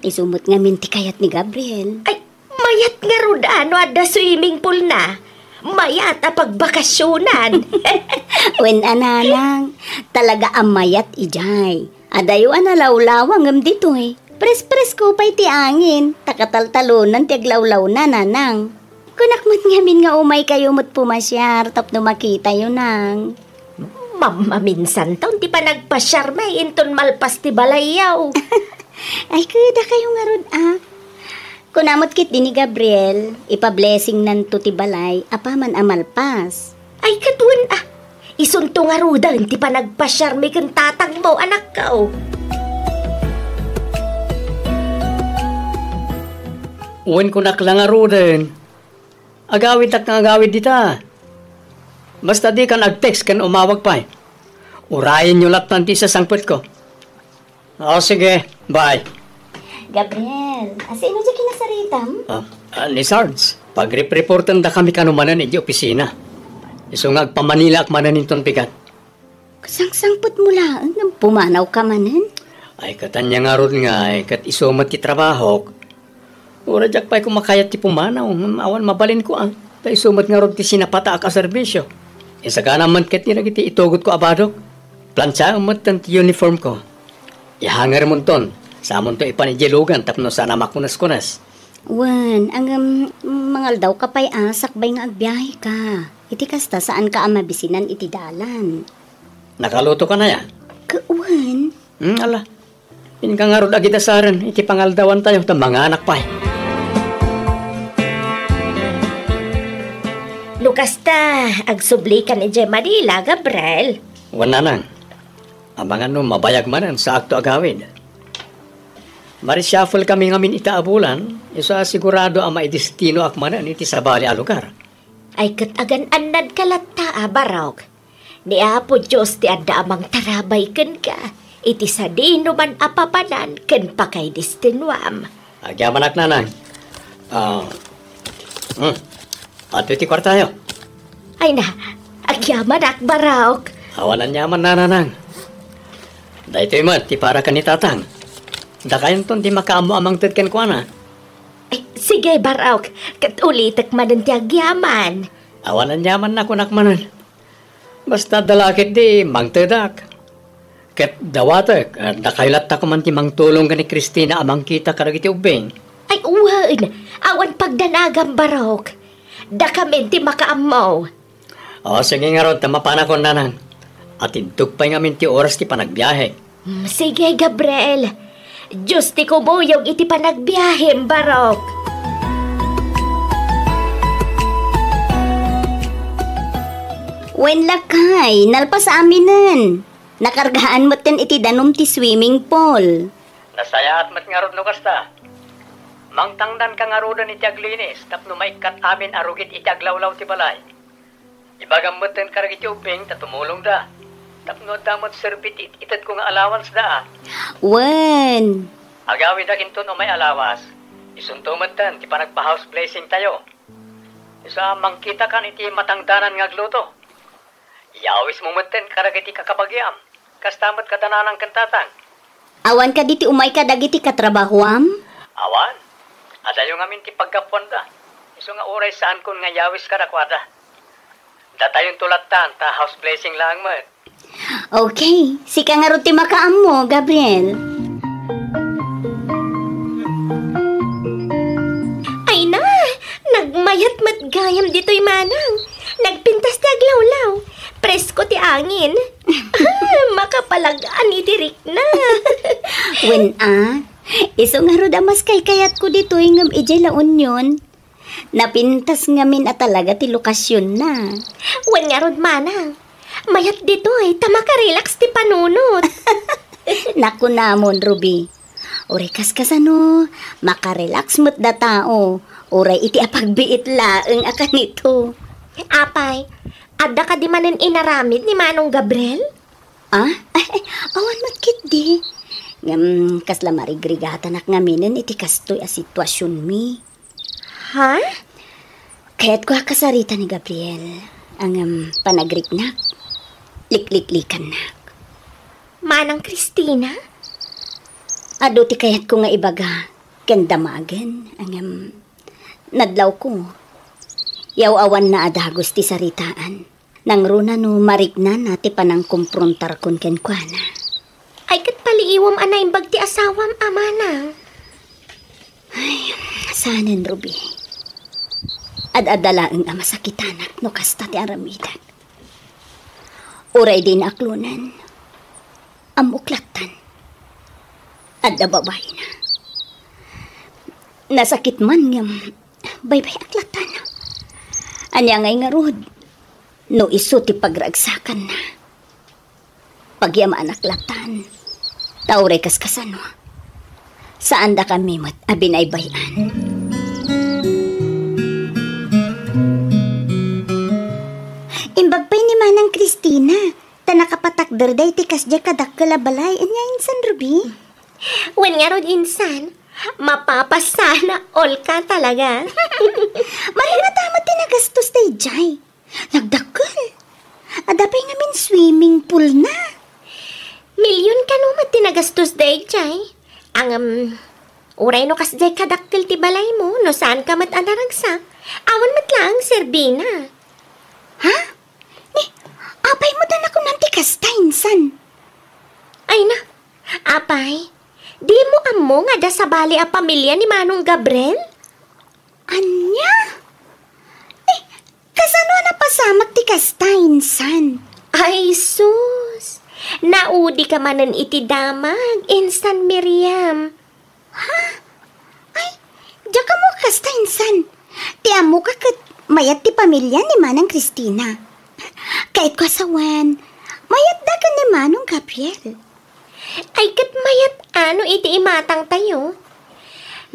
Isu met ngamin ti kayat ni Gabriel. Ay, mayat ngarud a no adda swimming pool na. Mayat a pagbakasionan. Wen a, nanang, talaga a mayat idiay. Adayo a nalawlawa ngem ditoy. Pres-presko pay ti angin, ta kataltalonan ti aglawlawna, nanang. Kunak met ngamin nga umaykayo met pumasiar tapno makitayo, nang. Mammaminsanton ti panagpasiarmi inton malpas ti balayyo. Ay, keda kayo ngarud, ah. Kuna met ketdi ni Gabriel, ipa-blessing nanto ti balay, apaman a malpas. Ay, ket wen, ah. Isunto ngaruden ti panagpasiarmi ken tatangmo, anakko. Wen, kunak la ngaruden. Agawiddak nga agawid dita. Basta dikan ag-text ken umawag pay. Urayenyo lattan ti isasangpetko. O, sige. Bye. Gabriel, asino ti kinasaritam? Ah, ah, ni Sarge, pagrep-reportendakami kano manen iti opisina. Isu nga agpamanilaak manen inton bigat. Sangsangpetmo laeng ngem pumanawka manen? Ay, ket ania ngarud ngay, ket isu met ti trabahok. Uray diak pay koma kayat ti pumanaw, ngem awan mabalinko, ah. Ta isu met ngarud ti sinapataak a serbisio. Isagana met ketdi dagiti itugotko a badok. Plansiaem metten ti uniformko. Ihangermonton, samonto ipan idiay lugan tapno saan a makuneskunes. Wen, ngem mangaldawka pay a sakbay nga agbiaheka. Iti kasta, saanka a mabisinan iti dalan. Nakalutokan aya? Ka-, wen. Hmm, ala. Inka ngarud agidasaren iti pangaldawantayo ta manganak pay. No kasta, agsublikan idiay Manila, Gabriel. Wen, nanang. Amangan no mabayag manen saakto agawid. Marishuffle kami ngamin ita a bulan, isu a sigurado a maidestinoak manen iti sabali a lugar. Ay, ket agan-annadka latta a, Barok. Ni Apo Dios ti adda a mangtarabay kenka iti sadinoman a papanan ken pakaidestinoam. Agyamanak, nanang. Ah, hmm. Adtoy ti kuartayo. Ay na, agyamanak, Barok. Awan aniaman, nanang. Daytoy met ti para ken ni tatang. Dakayonton ti makaammo a mangted kenkuana. Ay, sige, Barok. Ket ulitek manen ti agyaman. Awan aniaman, nakunak manen. Basta adda la ketdi mangtedak. Ket dawatek, ah, dakayo latta koma ti mangtulong ken ni Cristina a mangkita kadagiti ubbing. Ay, wen, awan pagdanagam, Barok. Dakamin ti makaammo. O, sige ngarud, ta mapanakon, nanang. Atidtok pay ngamin ti oras ti panagbiahek. Mm, sige, Gabriel. Dios ti kumuyog iti panagbiahem, Barok. Wen, lakay, nalpas aminen. Nakargaan metten iti danum ti swimming pool. Nasayaat met ngarud no kasta. Mangtangdanka ngaruden iti aglinis tapno maikkat amin a rugit iti aglawlaw ti balay. Ibagam metten kadagiti ubbing ta tumulongda. Tapno adda met serbi ti it-itedko nga allowance da, a. Wen. Agawidak inton umay a lawas. Isunto metten ti panagpa-house blessing tayo. Isu a mangkitakan iti matangdanan nga agluto. Iyawismo metten kadagiti kakabagiam. Kasta met kada nanang ken tatang. Awan kadi ti umay kadagiti katrabahoam? Awan. Adayo ngamin ti paggapuanda. Isu nga uray saankon nga iyawis kadakuada. Datayonto lattan, ta house blessing laeng met. Okay, sika ngarud ti makaammo, Gabriel. Ay na, nagmayat met gayam ditoy manang. Nagpintas ti aglawlaw. Presko ti angin. Ah, makapalag-an iti rikna. Wen a, isu ngarud a mas kaykayatko ditoy ngem idiay La Union. Napintas ngamin a talaga ti lokasionna. Wen ngarud manang, mayat ditoy ta makarelax ti panunot. Nakunamon, Ruby. Uray kaskasano, makarelax met da tao, uray iti apagbiit laeng a kanito. Apay, adda kadi manen inaramid ni Manong Gabriel? Ah? Ay, ay, awan met ketdi. Ngem, kasla marigrigatanak ngaminen iti kastoy a situasionmi. Ha? Kayatko a kasarita ni Gabriel. Ngem, panagriknak, likliklikannak. Manang Cristina? Adu ti kayatko nga ibaga ken damagen, ngem, nadlawko. Yaw-awanna a dagus ti saritaan. Nangruna no mariknana ti panangkomprontarkon kenkuana. Ay, ket paliiwem a naimbag ti asawam a manang. Ay, saanen, Ruby. Ad-adda laeng a masakitanak no kasta ti aramidek. Uray dina aklonen, ammok lattan. Adda babaina. Nasakit man ngem baybay-ak lattan. Ania ngay ngarud no isu ti pagragsakanna? Pagyamanak lattan. Ta uray kaskasano, saandakami met a binaybay-an. Imbag pay ni Manang Cristina, ta nakapatakder daytoy kasdiay kadakkel a balay. Ania insan, Ruby? Wen ngarud insan, mapapasana all ka talaga. Mano nga dama ti nagastos daydiay? Nagdakkel. Adda pay ngamin swimming pool na. Million kano met ti nagastos daydiay. Ngem, uray no kasdiay kadakkel ti balaymo, no saanka met a naragsak, awan met laeng serbina. Ha? Ni, apay met a nakunan ti kasta insan? Ay na, apay, dimo ammo nga adda sabali a pamilia ni Manong Gabriel? Ania? Eh, kasano a napasamak ti kasta insan? Ay, sus! Naudika manen iti damag, insan Miriam. Ha? Ay, diak ammo kasta insan. Ti ammoka ket mayat ti pamilia ni Manang Cristina. Kayatko a sawen, mayatda ken ni Manong Gabriel. Ay, ket mayat ano iti imatangtayo?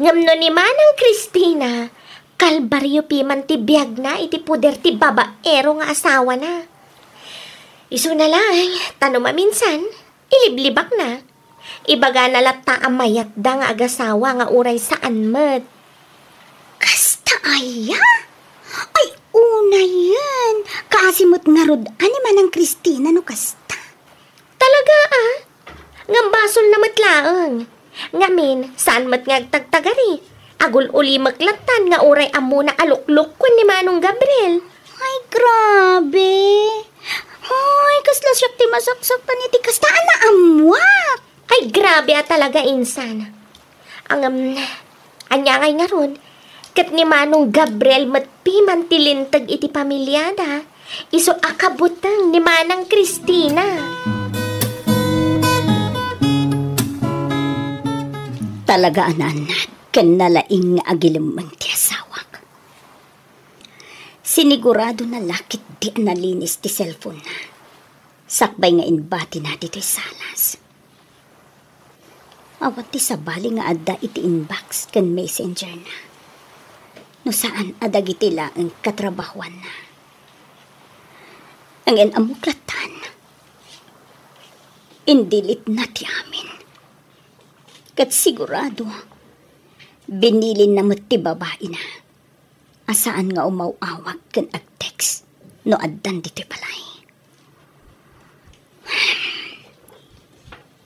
Ngem no ni Manang Cristina, kalbario piman ti biagna iti poder ti babaero nga asawana. Isuna laeng, ta no maminsan, iliblibakna. Ibagana latta a mayatda nga agasawa nga uray saan met. Kasta aya? Ay, unayen. Kaasi met ngarud a ni Manang Cristina no kasta. Talaga, a? Ngem basolna met laeng. Ngamin, saan met nga agtagtagari? Agul-ulimek lattan nga uray ammona a luklukkuen ni Manong Gabriel. Ay, grabe. Ay, kasla siak ti masaksaktan iti kasta a naammuak. Ay, grabe a talaga, insan. Ngem, ania ngay ngarud? Ket ni Manong Gabriel met piman ti linteg iti pamiliada, isu a kabuteng ni Manang Cristina. Talaga a naannat ken nalaing nga agilemmeng ti asawak. Siniguradona la ketdi a nalinis ti cellphone-na, sakbay nga inbatina ditoy salas. Awan ti sabali nga adda iti inbox ken messenger-na, no saan a dagiti laeng katrabahoanna. Ngem ammok lattan, indelete-na ti amin. Ket sigurado, binilinna met ti babaina a saan nga umaw-awag ken agtext no addan ditoy balay.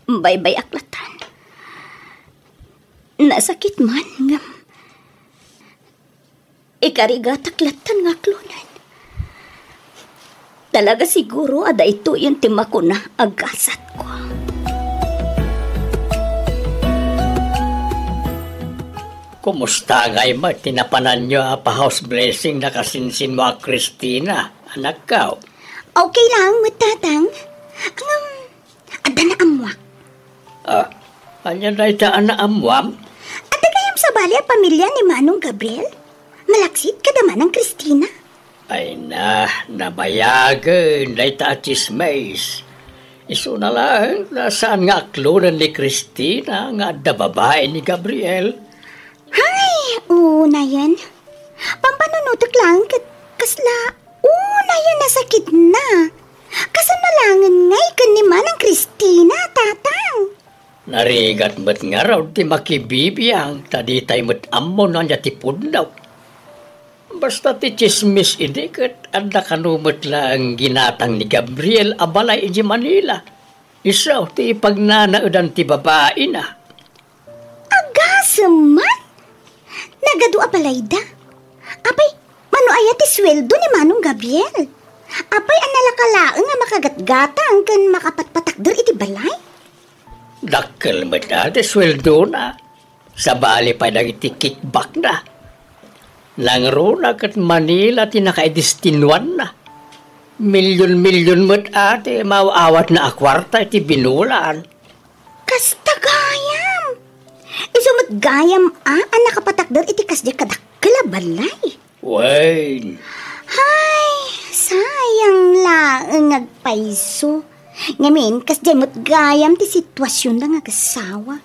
Baybay-ak lattan. Nasakit man, ngem ikarigatak lattan nga aklonen. Talaga siguro a daytoyen ti makuna a gasatko. Kumusta ngay met ti napananyo a pa-house blessing nakasinsinmo a Cristina, anakko? Okay laeng met, Tatang. Ngem, adda naammuak. Ah, ania dayta a naammuam? Adda gayam sabali a pamilia ni Manong Gabriel? Malaksid kada Manang Cristina? Ay na, nabayagen dayta a tsismis. Isuna laeng ta saan nga aklonen ni Cristina nga adda babai ni Gabriel. Hay, unayen. Pampanunotek laeng ket kasla unayen a sakitna. Kasano laengen ngay ken ni Manang Cristina, Tatang? Narigat met ngarud ti makibibiang ta ditay met ammo no ania ti pudno. Basta ti tsismis idi ket adda kano met laeng ginatang ni Gabriel a balay idiay Manila. Isu ti ipagnanaedan ti babaina. Agasem man! Nagadu a balayda. Apay, mano aya ti sueldo ni Manong Gabriel? Apay a nalaka laeng a makagatgatang ken makapatpatakder iti balay? Dakkel met a ti sueldona. Sabali pay dagiti kickbackna. Nangruna ket Manila ti nakaidestinuanna. Milyon-milyon met a ti maaw-awatna a kuarta iti binulan. Kasta gayam! Isu met gayam a, a nakapatakder iti kasdiay kadakkel a balay. Wen. Hay, sayang laeng agpayso. Ngamin, kasdiay met gayam ti situasionda nga agassawa.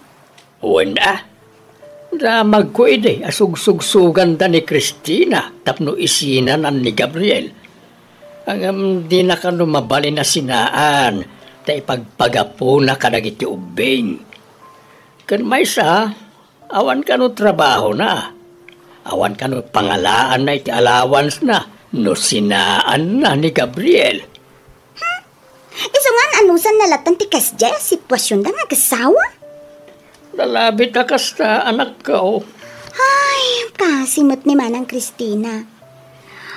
Wen a. Damagko idi a sugsugsuganda ni Cristina tapno isinanan ni Gabriel. Ngem dina kano mabalin a sinaan ta ipagpagapuna kadagiti ubbing. Ken maysa, awan kano trabahona. Awan kano pangalaanna iti allowance-na no sinaanna ni Gabriel. Hmm? Isu ngan, anusanna latta ti kasdiay a situasionda nga agassawa? Nalabit a kasta, anakko. Ay, kasi met ni Manang Cristina.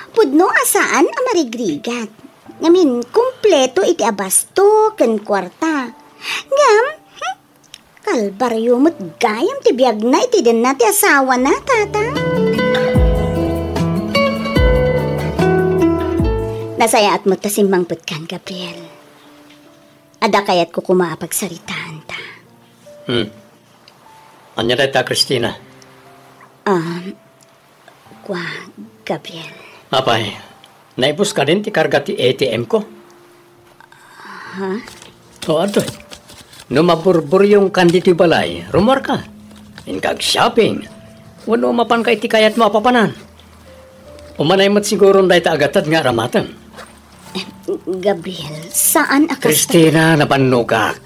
Pudno a saan a marigrigat. Ngamin, kumpleto iti abasto ken kuarta. Ngem, hmm, kalbario met gayam ti biagna iti denna ti asawana, tata. Nasayaat met ta simmangpetkan, Gabriel. Adda kayatko koma a pagsaritaanta. Hmm. Ania dayta, Cristina? Ah, kua, Gabriel. Apay, naibus kadin ti karga ti A T M ko? Ha? O, adtoy. No maburburyongkan ditoy balay, rumuarka. Inka ag-shopping. Wenno mapanka iti kayatmo a papanan. Umanay met siguron dayta a gatad nga aramatem. Gabriel, saan a kasta. Cristina, nabannogak.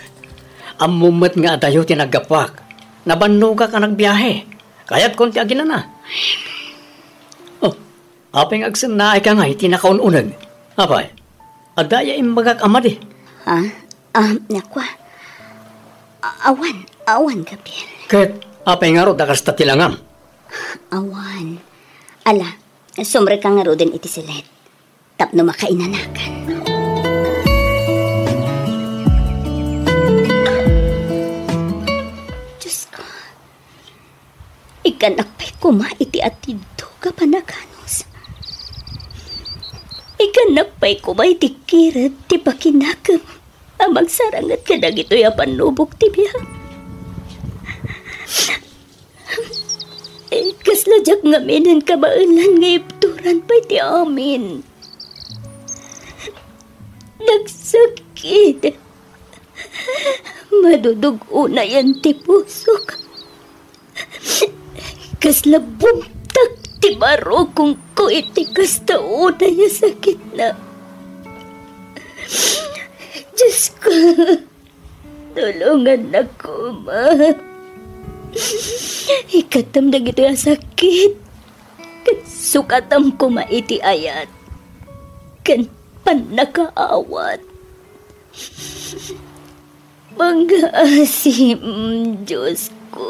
Ammom met nga adayo ti naggapuak. Nabannogak a nagbiahe. Kayatkon ti aginana. Oh, apay nga agsennaayka ngay ti nakaun-uneg? Apay, adda aya imbagak a madi? Ha? Ah, nakua. A-, awan, awan, Gabriel. Ket apay ngarud a kasta ti langam? Awan. Ala, sumrekka ngaruden iti silet tapno makainanakan. Diosko, ikkannak pay koma iti atidto nga panaganus. Ikkannak pay koma iti kirep ti pakinakem a mangsaranget kadagitoy a pannubok ti biag. Eh, kasla diak ngaminen kabaelan nga ibturan pay ti amin. Nagsakit. Madudug-onayan ti pusok. Kasla bumtak ti barukongko iti kasta unay a sakitna. Diosko, tulongannak koma. Ikkatem dagitoy a sakit, ket sukatam koma iti ayat ken pannakaawat. Pangngaasim, Diosko.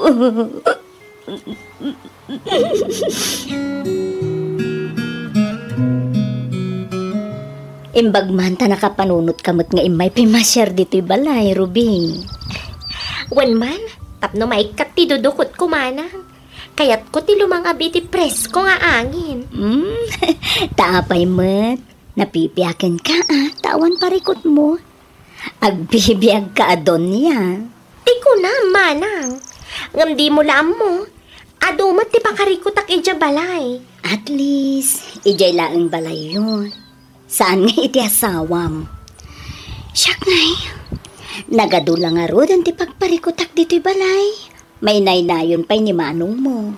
Imbag man ta nakapanunotka met nga immay pimasiar ditoy balay, Ruby. Wen man, tapno maikkat ti dudukotko, manang. Kayatko ti lumang-abi ti presko nga angin. Hmm, ta apay met, napipiakenka a, ta awan parikutmo. Agbibiagka a donia. Ti kunam, manang. Ngem dimo la ammo, adu met ti pakarikutak idiay balay. At least, idiay laeng balayyo. Saan nga iti asawam. Siak ngay, nagadu la ngaruden ti pagparikutak ditoy balay. Mainaynayon pay ni manongmo.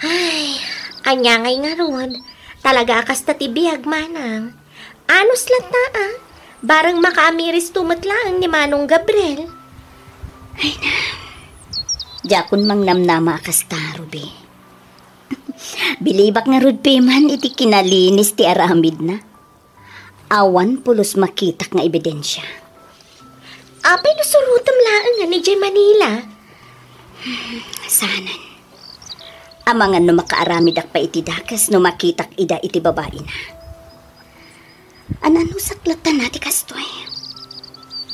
Ay, ania ngay ngarud? Talaga a kasta ti biag, manang. Anus latta, a. Bareng makaamiristo met laeng ni Manong Gabriel. Ay na. Diakon mangnamnama a kasta, Ruby. Bilibak ngarud pay man iti kinalinis ti aramidna. Awan pulos makitak nga ebidensia. Apay no surotem laeng nga idiay Manila? Saanen. Amangan no makaaramidak pay iti dakes no makitak ida iti babaina. Ananusak latta na ti kastoy.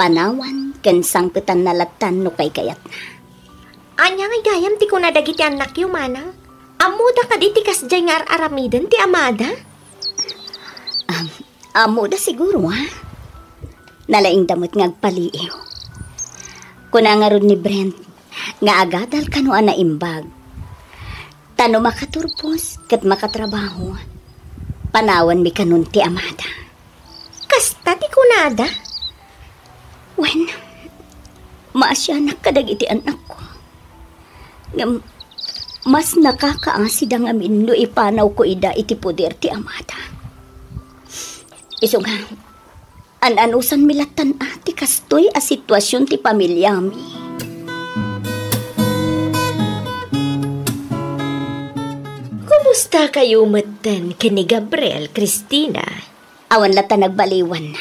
Panawan ken sangpetanna lattan no kaykayatna. Ania nga gayam ti kuna dagiti annakyo, manang? Ammoda kadi ti kasdiay nga ar-aramiden ti amada? Am-, ammoda siguro, ha? Nalaingda met nga agpaliiw. Kuna ngarud ni Brent, nga agadal kano a naimbag. Ta no makaturpos ket makatrabaho, panawanmi kanon ti amada. Kasta ti kunada? Wen, maasianak kadagiti annakko. Ngem, mas nakakaasida ngamin no ipanawko ida iti poder ti amada. Isu nga, an-anusanmi lattan a ti kastoy a situasion ti pamiliami. Kumusta kayo metten ken ni Gabriel, Christina? Awan latta nagbaliwan.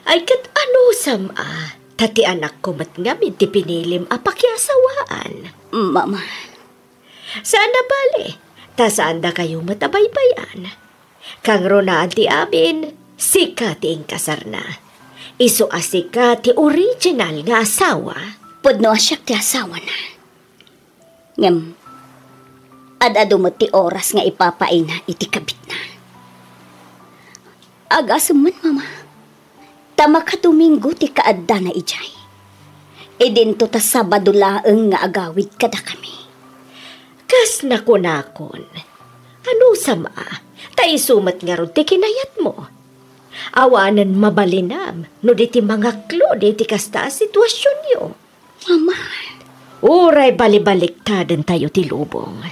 Ay, ket anusam a, ta ti anakko met ngamin ti pinilim a pakiasawaan. Mama. Saan a bale, ta saanda kayo met a baybay-an. Kangrunaan ti amin, sika ti inkasarna. Isu a sika ti original nga asawa. Pudno a siak ti asawana. Ngem, ad-adu met ti oras nga ipapaina iti kabitna. Agasem man, Mama, ta makadomingo ti kaaddana idiay. Idinto ta Sabado laeng nga agawid kadakami. Kas nakunakon, anusam a, ta isu met ngarud ti kinayatmo. Awanen mabalinam no di ti mangaklod iti kasta a situasionyo. Mama. Uray balibaliktaden tayo ti lubong.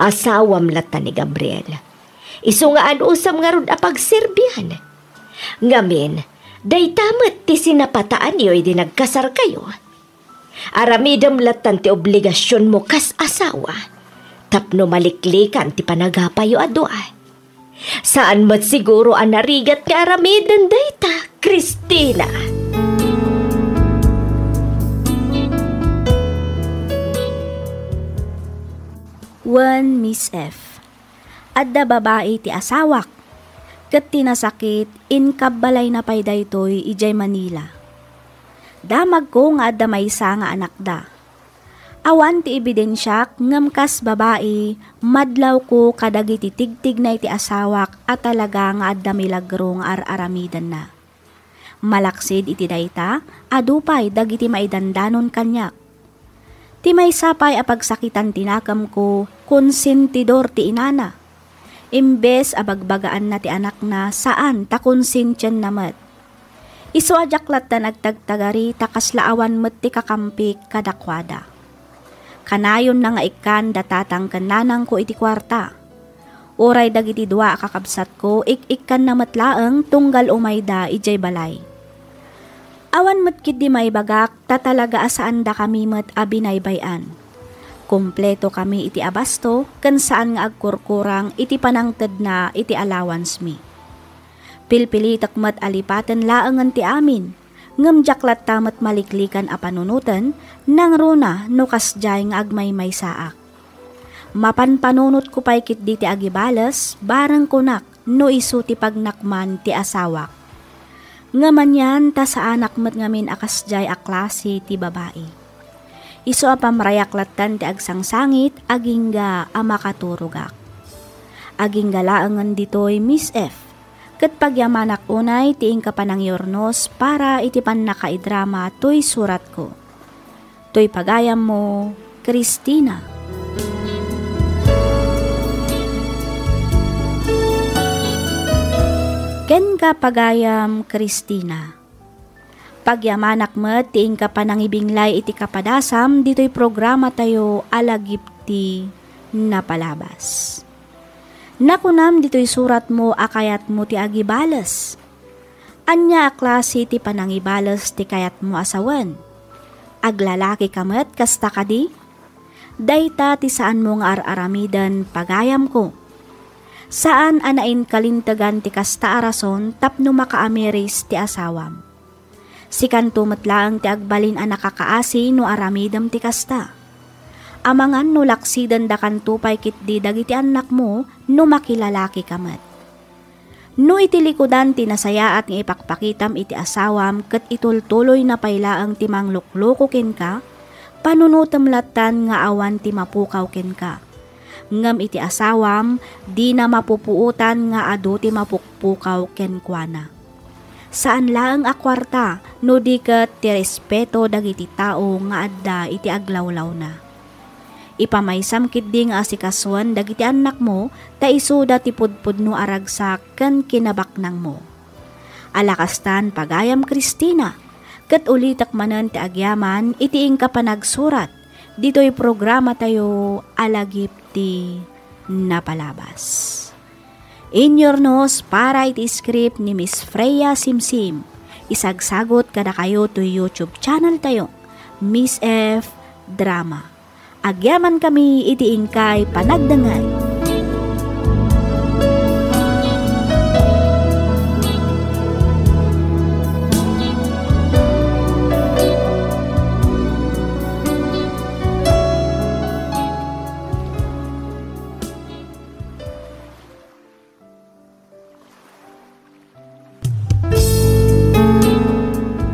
Asawam latta ni Gabriel. Isu nga anusam ngarud a pagserbian. Ngamin, dayta met ti sinapataanyo idi nagkasarkayo. Aramidem lattan ti obligasionmo kas asawa tapno maliklikan ti panagapayo a dua. Saan met siguro a narigat nga aramiden dayta, Christina. Wen Miss F. Adda babai ti asawak, ket ti nasakit, inkabbalayna pay daytoy idiay Manila. Damagko nga adda maysa nga anakda. Awan ti ebidensiak ngem kas babai, madlawko kadagiti tigtigna iti asawak a talaga nga adda milagro nga ar-aramidenna. Malaksid iti dayta, adu pay dagiti maidandanon kaniak. Ti maysa pay a pagsakitan ti nakemko, konsentidor ti inana. Imbes a bagbagaanna ti anakna, saan ta konsensianna met. Isu a diak lattan agtagtagari ta kasla awan met ti kakampik kadakuada. Kanayonna nga ikkan da tatang ken nanangko iti kuarta. Uray dagiti dua a kakabsatko, ik-ikkanna met laeng tunggal umayda idiay balay. Awan met ketdi maibagak ta talaga a saandakami met a binaybay-an. Kompletokami iti abasto ken saan nga agkurkurang iti panangtedna iti allowance-mi. Pilpilitek met a lipaten laengen ti amin, ngem diak latta met maliklikan a panunoten, nangruna no kasdiay nga agmaymaysaak. Mapanpanunotko pay ketdi ti agibales, bareng kunak no isu ti pagnakman ti asawak. Ngem anian ta saanak met ngamin a kasdiay a klase ti babai. Isu a pamrayak lattan ti agsangsangit, agingga a makaturogak. Agingga laengen ditoy, Miss F, ket pagyamanak unay ti inka panangiurnos para iti pannakaidrama toy suratko. Toy pagayammo, Christina. Kenka, pagayam Christina. Pagyamanak met ti inka panangibinglay iti kapadasam ditoy programatayo a Lagip ti Napalabas. Nakunam ditoy suratmo a kayatmo ti agibales. Ania a klase ti panangibales ti kayatmo a sawen? Aglalakika met kasta kadi? Dayta ti saanmo nga ar-aramiden, pagayamko. Saan a nainkalintegan ti kasta a rason tapno makaamiris ti asawam. Sikanto met laeng ti agbalin a nakakaasi no aramidem ti kasta. Amangan no laksidendakanto pay ketdi dagiti annakmo no makilalakika met. No iti likudan ti nasayaat nga ipakpakitam iti asawam ket itultuloyna pay laeng ti manglukloko kenka, panunotem lattan nga awan ti mapukaw kenka. Ngem iti asawam, dina mapupuotan nga adu ti mapukpukaw kenkuana. Saan laeng a kuarta, no di ket ti respeto dagiti tao nga adda iti aglawlawna. Ipamaysam ketdi nga asikasuen dagiti annakmo ta isuda ti pudpudno a ragsak ken kinabaknangmo. Ala kastan, pagayam Christina, ket ulitek manen ti agyaman iti inka panagsurat ditoy programatayo a Lagip ti Napalabas. Inyurnos para iti script ni Miss Freya Simsim. Isagsagot kadakayo toy YouTube channel tayo, Miss F Drama. Agyamankami iti inkay panagdengngeg.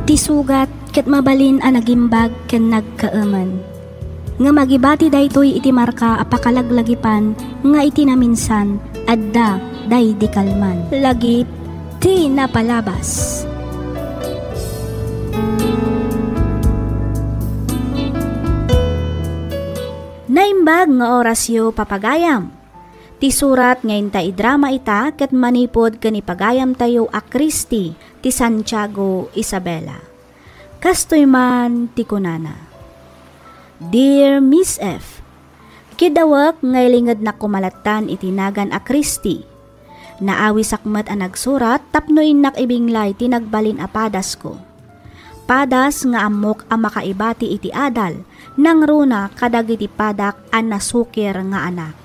Ti sugat ket mabalin a nagimbag ken nagkaemen. Ngem agibati daytoy iti marka a pakalaglagipan nga iti naminsan adda daydi kalman. Lagip ti napalabas. Naimbag nga orasyo, papagayam. Ti surat nga inta idrama ita ket manipud ken ipagayamtayo a Christy ti Santiago, Isabela. Kastoy man ti kunana, "Dear Miss F, kidawek nga ilingednak koma lattan iti nagan a Christy. Naawisak met a nagsurat tapno innak ibinglay ti nagbalin a padasko. Padas nga ammok a makaibati iti adal nangruna kadagiti padak a nasukir nga anak.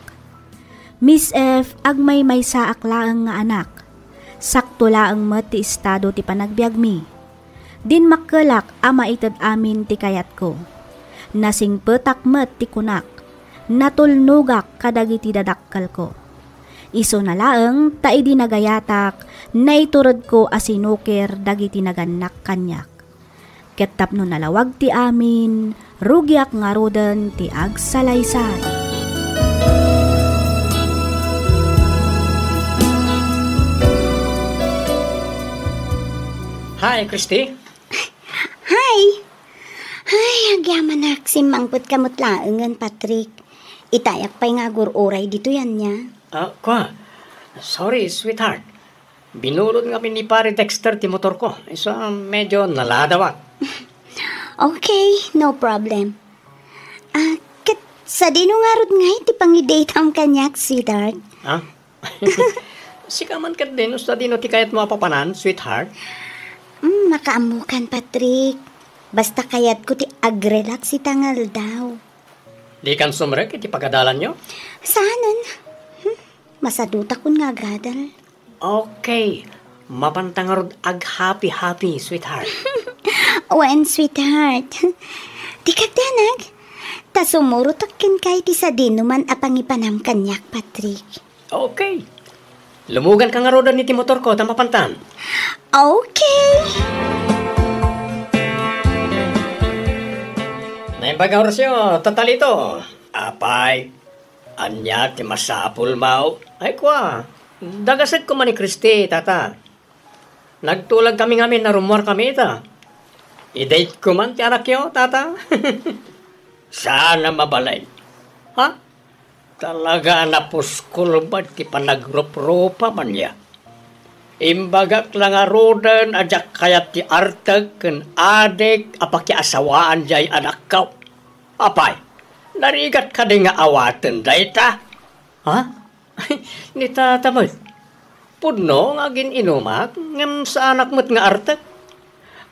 Miss F, agmaymaysaak laeng nga anak. Sakto laeng met ti estado ti panagbiagmi. Dinmakkelak a maited amin ti kayatko. Nasingpetak met ti kunak. Natulnogak kadagiti dadakkelko. Isuna laeng ta idi nagayatak, naituredko a sinukir dagiti nagannak kaniak. Ket tapno nalawag ti amin, rugiak ngaruden ti agsalaysay." Hi, Christy. Hi! Ay, agyamanak, simmangpetka met laengen, Patrick. Itayak pay nga agur-uray ditoy ania. Ah, kwa. Sorry, sweetheart. Binulod ngamin ni Pare Dexter ti motorko. Isu a medyo naladawak. Okay, no problem. Ah, ket sadino ngarud ngay ti pangidateam kaniak, sweetheart? Ha? Sika man ket din, no sadino ti kayatmo a papanan, sweetheart? Mm, makaammokan, Patrick. Basta kayatko ti agrelax ita nga aldaw. Dikan sumrek iti pagadalanyo? Saanen. Hmm, masadutakon nga agadal. Okay. Mapanta ngarud ag-happy-happy, sweetheart. Wen, sweetheart. Di kagdanag. Ta sumurotak kenka iti sadinoman a pangipanam kaniak, Patrick. Okay. Lumuganka ngaruden iti motorko ta mapantan. Okay. Naimbag nga orasyo, Tatalito. Apay, ania ti masapulmo? Ay, kua, dagasekko man ni Christy, tata. Nagtulagkami ngamin a rummuarkami ita. I-date ko man ti anakyo, tata. Saan a mabalin. Ha? Talaga a napuskol met ti panagruprupa man ya. Imbagak la ngaruden a diak kayat ti artek ken adik a pakiasawaan diay anakko. Apay, narigat kadi nga awaten dayta? Ha? Ni tata met. Pudno nga agin-inumak, ngem saanak met nga artek.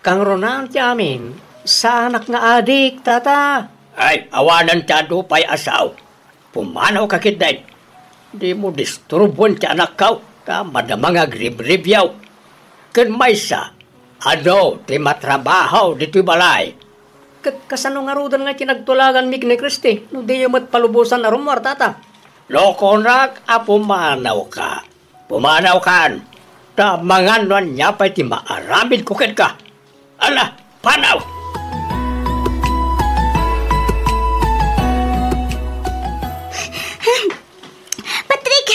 Kangrunaan ti amin, saanak nga adik, tata. Ay, awanen ti adu pay a sao. Pumanawka ketdin. Dimo disturbuen ti anakko, ta madama nga agribribyaw. Ken maysa, adu ti matrabaho ditoy balay. Ket kasano ngaruden nga ti nagtulaganmi ken ni Christy, no diyo met palubosan a rummuar, tata? No kunak a pumanawka, pumanawkan, ta mangan no ania pay ti maaramidko kenka. Ala, panaw! Patrick!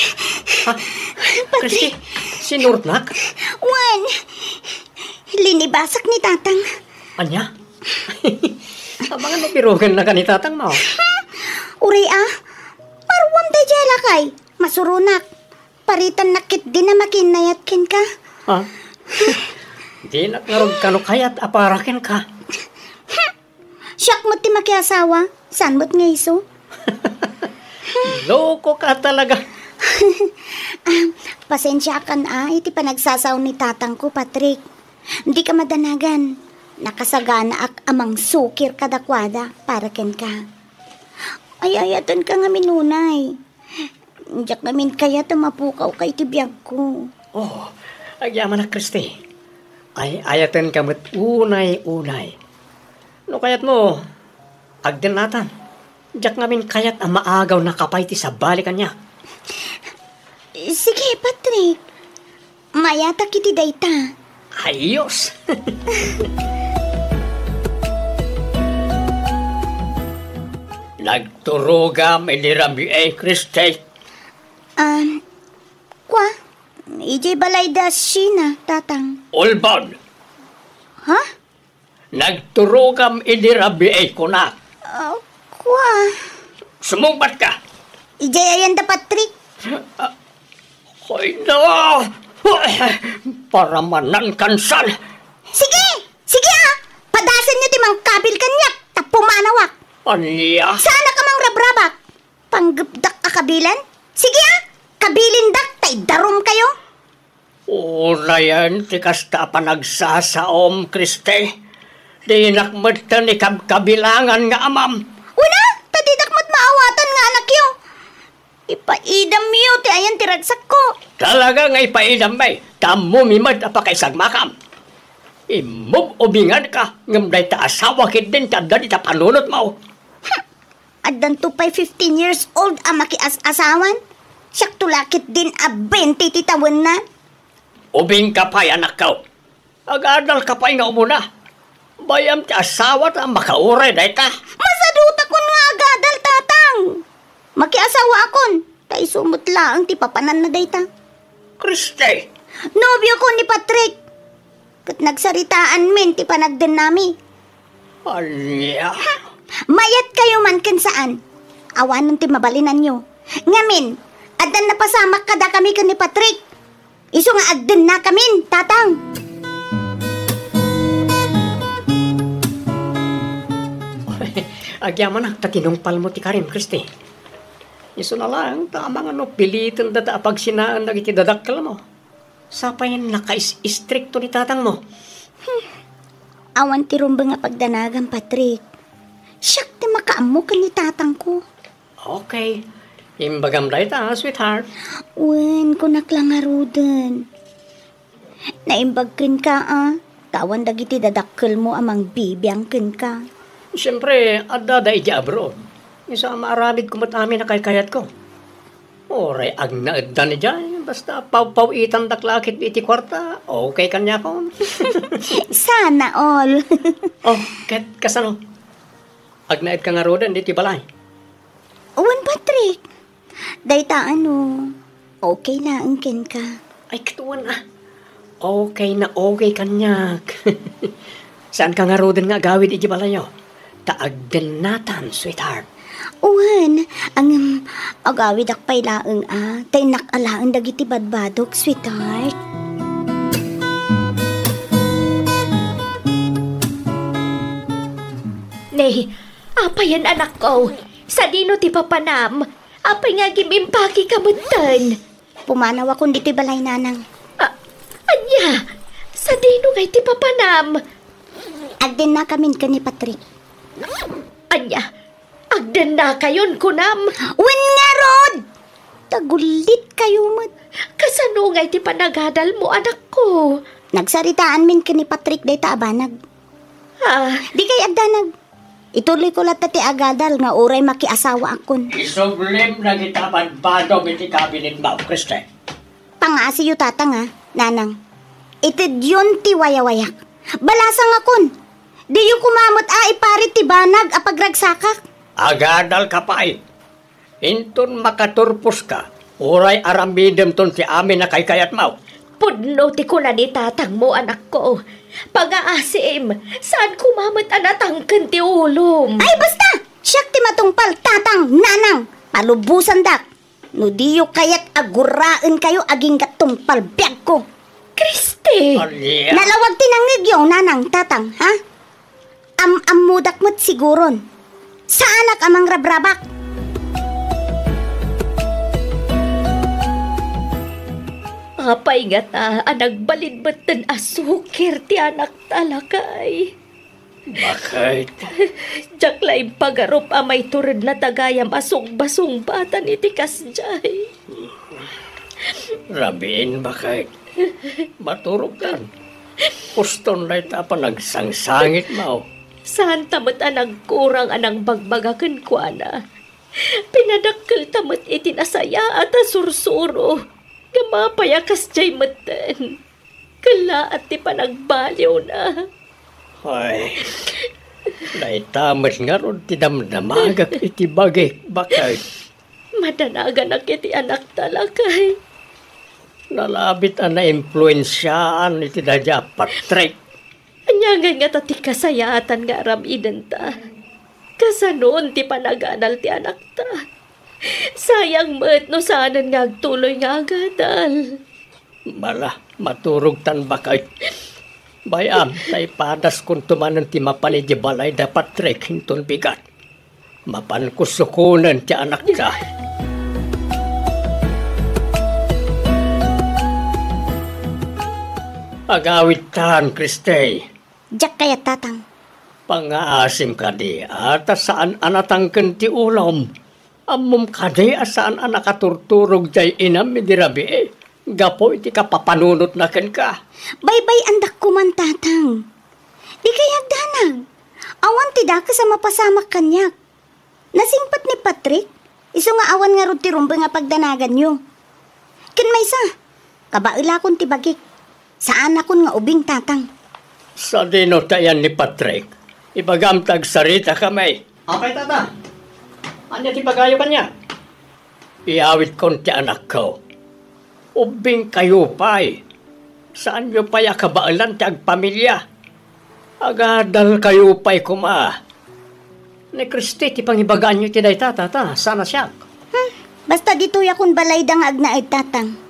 Ha? Patrick! Christy, sinurotnak? Wen! Linibasak ni Tatang. Ania? Amangan no pirugennaka ni Tatang mo. Uray a, maruam daydiay a lakay. Masuronak. Paritannak ketdin a makiinnayat kenka. Ha? Dinak ngarud kano kayat a para kenka. Siak met ti makiasawa, saan met nga isu? Loko ka talaga. Ah, pasensiakan a iti panagsasao ni tatangko, Patrick. Dika madanagan. Nakasaganaak a mangsukir kadakuada para kenka. Ay-ayatenka ngamin unay. Diak ngamin kayat a mapukawka iti biagko. Oh, agyamanak, Christy. Ay-ayatenka met unay-unay. No kayatmo, agdennatan. Diak ngamin kayat a maagaw nakapay ti sabali kaniak. Sige, Patrick. Mayatak iti dayta. Ayos! Nagturogam idi rabii, Christy. Ah, kua, idiay balay da Sheena, Tatang. Ulbod! Ha? Nagturogam idi rabii, kunak. Ah, kua. Sumungbat ka. Idiay ayan da Patrick. Ay na! Para manan kansan! Sige! Sige, ah! Padasenyo ti mangkabil kaniak, ta pumanawak. Ania? Saanak a mangrabrabak. Panggepdak a kabilen? Sige, ah! Kabilindak, ta idarum kayo. Unayen ti kasta a panagsasaom, Christy. Dinak metten ikabkabilangan nga amam. Una, ta didak met maawatan nga anakyo. Ipaidamyo ti ayan ti ragsakko. Talaga nga ipaidam, bay. Ta ammomi met a pakaisagmakam. Immub-ubinganka, ngem dayta asawa ketdin ti adda dita panunotmo. Addanto pay fifteen years old a makias-asawan. Siakto la ketdin a twenty ti tawenna. Ubingka pay, anakko. Agadalka pay nga umuna. Bay-am ti asawata a makauray dayta. Masadutakon nga agadal, Tatang. Makiasawaakon, ta isu met laeng ti papananna dayta. Christy! Nobiokon ni Patrick. Ket nagsaritaanmin ti panagdennami. Ania? Mayat kayo man ken saan. Awanen ti mabalinanyo. Ngamin, addan napasamak kadakami ken ni Patrick. Isu nga agdennakamin, Tatang. Agyamanak ta tinungpalmo ti karim, Christy. Isuna laeng ta amangan no piliten dayta a pagsinaen dagiti dadakkelmo. Sapay nakais-istrikto ni tatangmo. Hmm. Awan ti rumbeng a pagdanagam, Patrick. Siak ti makaammo ken ni tatangko. Okay. Imbagam dayta, sweetheart. Wen, kunak la ngaruden. Naimbag kenka, a. Ta awan dagiti dadakkelmo a mangbibiang kenka. Siempre, adda da idiay abroad. Isu a maaramidko met amin a kaykayatko. Uray agnaeddan idiay, basta pawpaw-itandak la ket iti kuarta, okay kaniakon. Sana all. Oh, ket kasano? Agnaedka ngaruden iti balay? Wen, Patrick. Dayta ano, okay laeng kenka. Ay, ket wen, a. Okay na okay kaniak. Saanka ngaruden nga agawid iti balayo? Ta agdennatan, sweetheart. Wen, ngem, agawidak pay laeng, a. Ta innak alaen dagiti badbadok, sweetheart. Ne, apayen, anakko? Sadino ti papanam? Apay nga agim-impakeka metten? Pumanawakon ditoy balay, nanang. A-, ania? Sadino ngay ti papanam? Agdennakamin ken ni Patrick. Ania? Agdennakayon, kunam? Wen ngarud! Tagullit kayo met. Kasano ngay ti panagadalmo, anakko? Nagsaritaanmin ken ni Patrick dayta a banag. Ah. Dikay agdanag. Ituloyko latta ti agadal nga uray makiasawaakkon. Isublim dagita badbadom iti kabinetmo, Christy. Pangaasiyo, tatang, a, nanang. Itedyon ti wayawayak. Balasangakon. Diyo koma met a iparit ti banag a pagragsakak. Agadalka pay. Inton makaturposka, uray aramidemton ti amin a kaykayatmo. Pudno ti kuna ni tatangmo, anakko. Pangaasim, saan koma met a natangken ti ulom. Ay, basta! Siak ti matungpal, tatang, nanang! Palubosandak! No diyo kayat a guraenkayo agingga tungpal biagko. Christy! Ania? Nalawag ti nangngegyo, nanang, tatang, ha? Am-ammodak met siguron. Saanak a mangrabrabak. Apay ngata a nagbalin metten a sukir ti anakta, lakay? Baket? Diak la impagarup a maituredna ta gayam a sungbasungbatan iti kasdiay. Rabiin, baket. Maturogkan. Kuston dayta a panagsangsangitmo. Saanta met a nagkurang a nangbagbaga kenkuana. Pinadakkelta met iti nasayaat a sursuro. Ngem apay a kasdiay metten? Kellaat ti panagbaliwna. Ay, dayta met ngarud ti damdamagak iti bagik, baket. Madanaganak iti anakta, lakay. Nalabit a naimpluensiaan iti daydiay a Patrick. Ania ngay ngata ti kasayaatan nga aramidenta? Kasanon ti panagadal ti anakta? Sayang met no saanen nga agtuloy nga agadal. Mala, maturogtan, baket. Bay-am, ta ipadaskonto manen ti mapan idiay balay da Patrick inton bigat. Mapanko sukonen ti anakta. Agawidtan, Christy. Diak kayat, tatang. Pangaasim kadi, a ta saan a natangken ti ulom. Ammom kadi a saan a nakaturturog diay inam idi rabii gapu iti kapapanunotna kenka? Baybay-andak koman, tatang. Dikay agdanag. Awan ti dakes a mapasamak kaniak. Nasingpet ni Patrick, isu nga awan ngarud ti rumbeng a pagdanaganyo. Ken maysa, kabaelakon ti bagik. Saanakon nga ubing, tatang. Sadino ti ayan ni Patrick? Ibagam ta agsaritakami. Apay, tata? Ania ti ibagayo kaniak? Iyawitkon ti anakko. Ubbingkayo pay. Saanyo pay a kabaelan ti agpamilia. Agadalkayo pay koma. Ni Christy ti pangibagaanyo iti dayta, tata, saan a siak. Hmm, basta ditoyakon balayda nga agnaed, tatang.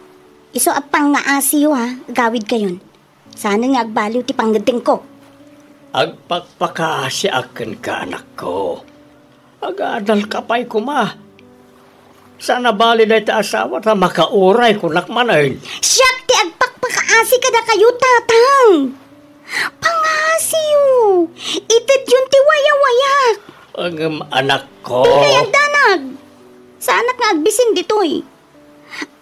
Isu a pangngaasiyo, ha, agawidkayon. Saanen nga agbaliw ti pangngeddengko. Agpakpakaasiak kenka, anakko. Agadalka pay koma. Saan a bali dayta asawa ta makauray kunak manen. Siak ti agpakpakaasi kadakayo, tatang. Pangasiyo. Itedyon ti wayawayak. Ngem, anakko. Dikay agdanag. Saanak nga agbisin ditoy.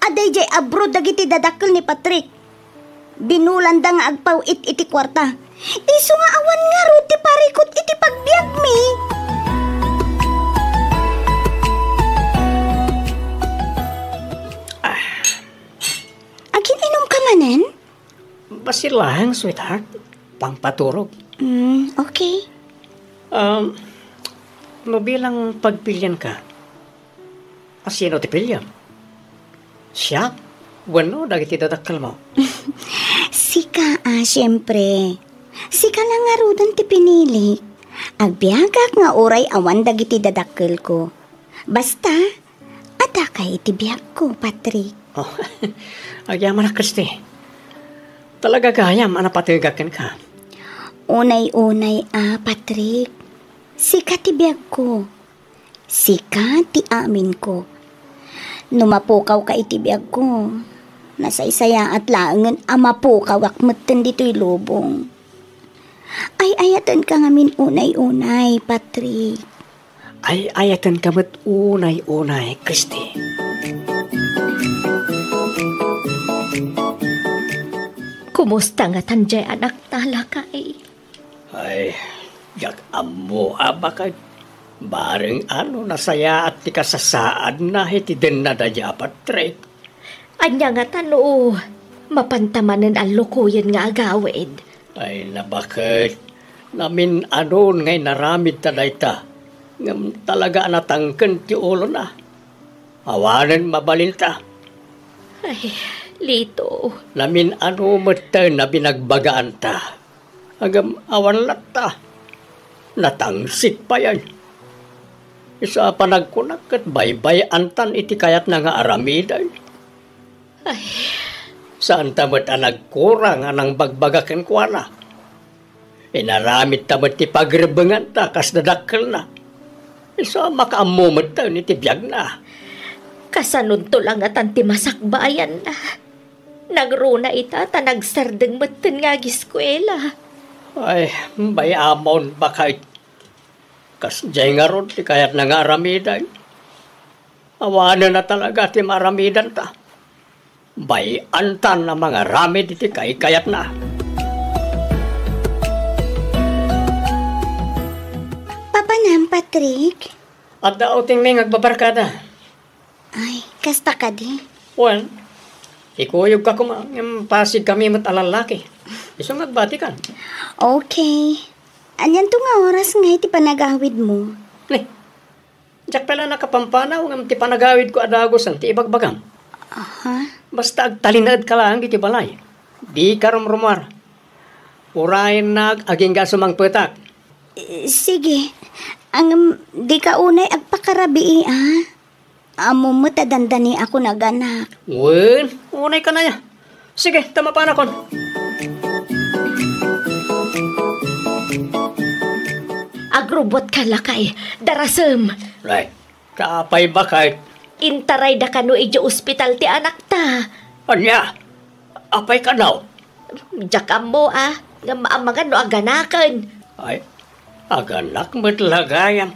Adda idiay abroad dagiti dadakkel ni Patrick. Binulanda nga agpaw-it iti kuarta. Isu nga awan ngarud ti parikut iti pagbiagmi. Ah. Agin-inumka manen? Basi laeng, sweetheart. Pangpaturog. Mm, okay. Um, no bilang pagpilianka, a sino ti piliam? Siak wenno dagiti dadakkelmo? Sika, a, siempre. Sika la ngaruden ti pinilik. Agbiagak nga uray awan dagiti dadakkelko. Basta, addaka iti biagko, Patrick. Oh, agyamanak, Christy. Talaga gayam a napategak kenka. Unay-unay a, Patrick. Sika ti biagko. Sika ti aminko. No mapukawka iti biagko, nasaysayaat laengen a mapukawak metten ditoy lubong. Ay-ayatenka ngamin unay-unay, Patrick. Ay-ayatenka met unay-unay, Christy. Kumusta ngatan diay anakta, lakay? Ay, diak ammo a baket. Bareng a no nasayaat ti kasasaadna iti denna daydiay a Patrick. Ania ngata no mapanta manen a lukoyen nga agawid? Ay, nabaket. Namin-anon nga inaramidta dayta. Ngem talaga a natangken ti ulona. Awanen mabalinta. Ay, Lito. Namin-ano metten a binagbagaanta. Ngem awan latta. Natangsik pay. Isu a panagkunak ket baybay-antan iti kayatna nga aramiden. Ay. Saanta met a nagkurang a nangbagbaga kenkuana. Inaramidta met ti pagrebbenganta kas dadakkelna. Isu a makaammo metten iti biagna. Kasanonto la ngatan ti masakbayanna? Nangruna ita ta nagsardeng metten nga agiskuela. Ay, bay-amon, baket. Kasdiay ngarud ti kayatna nga aramiden. Awanen a talaga ti maaramidanta. Bay-antan a mangaramid iti kaikayatna. Papanam, Patrick? Adda utingmi nga agbabarkada. Ay, kasta kadi? Wen, ikuyogka koma, ngem pasigkami met a lallaki. Isu nga agbatikan. Okay. Anianto nga oras nga iti panagawidmo? Ni, diak pay la nakapampanaw ngem ti panagawidko a dagusen ti ibagbagam. Aha. Basta agtalinaedka laeng iti balay. Dika rumrumuar. Urayennak agingga sumangpetak. Eh, sige. Ngem dika unay agpakarabii, a? Ammom met a dandaniakon a ganak. Wen, unay kanaya. Sige, ta mapanakon. Agrubbuatka, lakay. Darasem. Ay, apay, baket? Intarayda kano idiay ospital ti anakta. Ania? Apay kano? Diak ammo, a. Ngem amangan no aganaken. Ay, aganak met la gayam.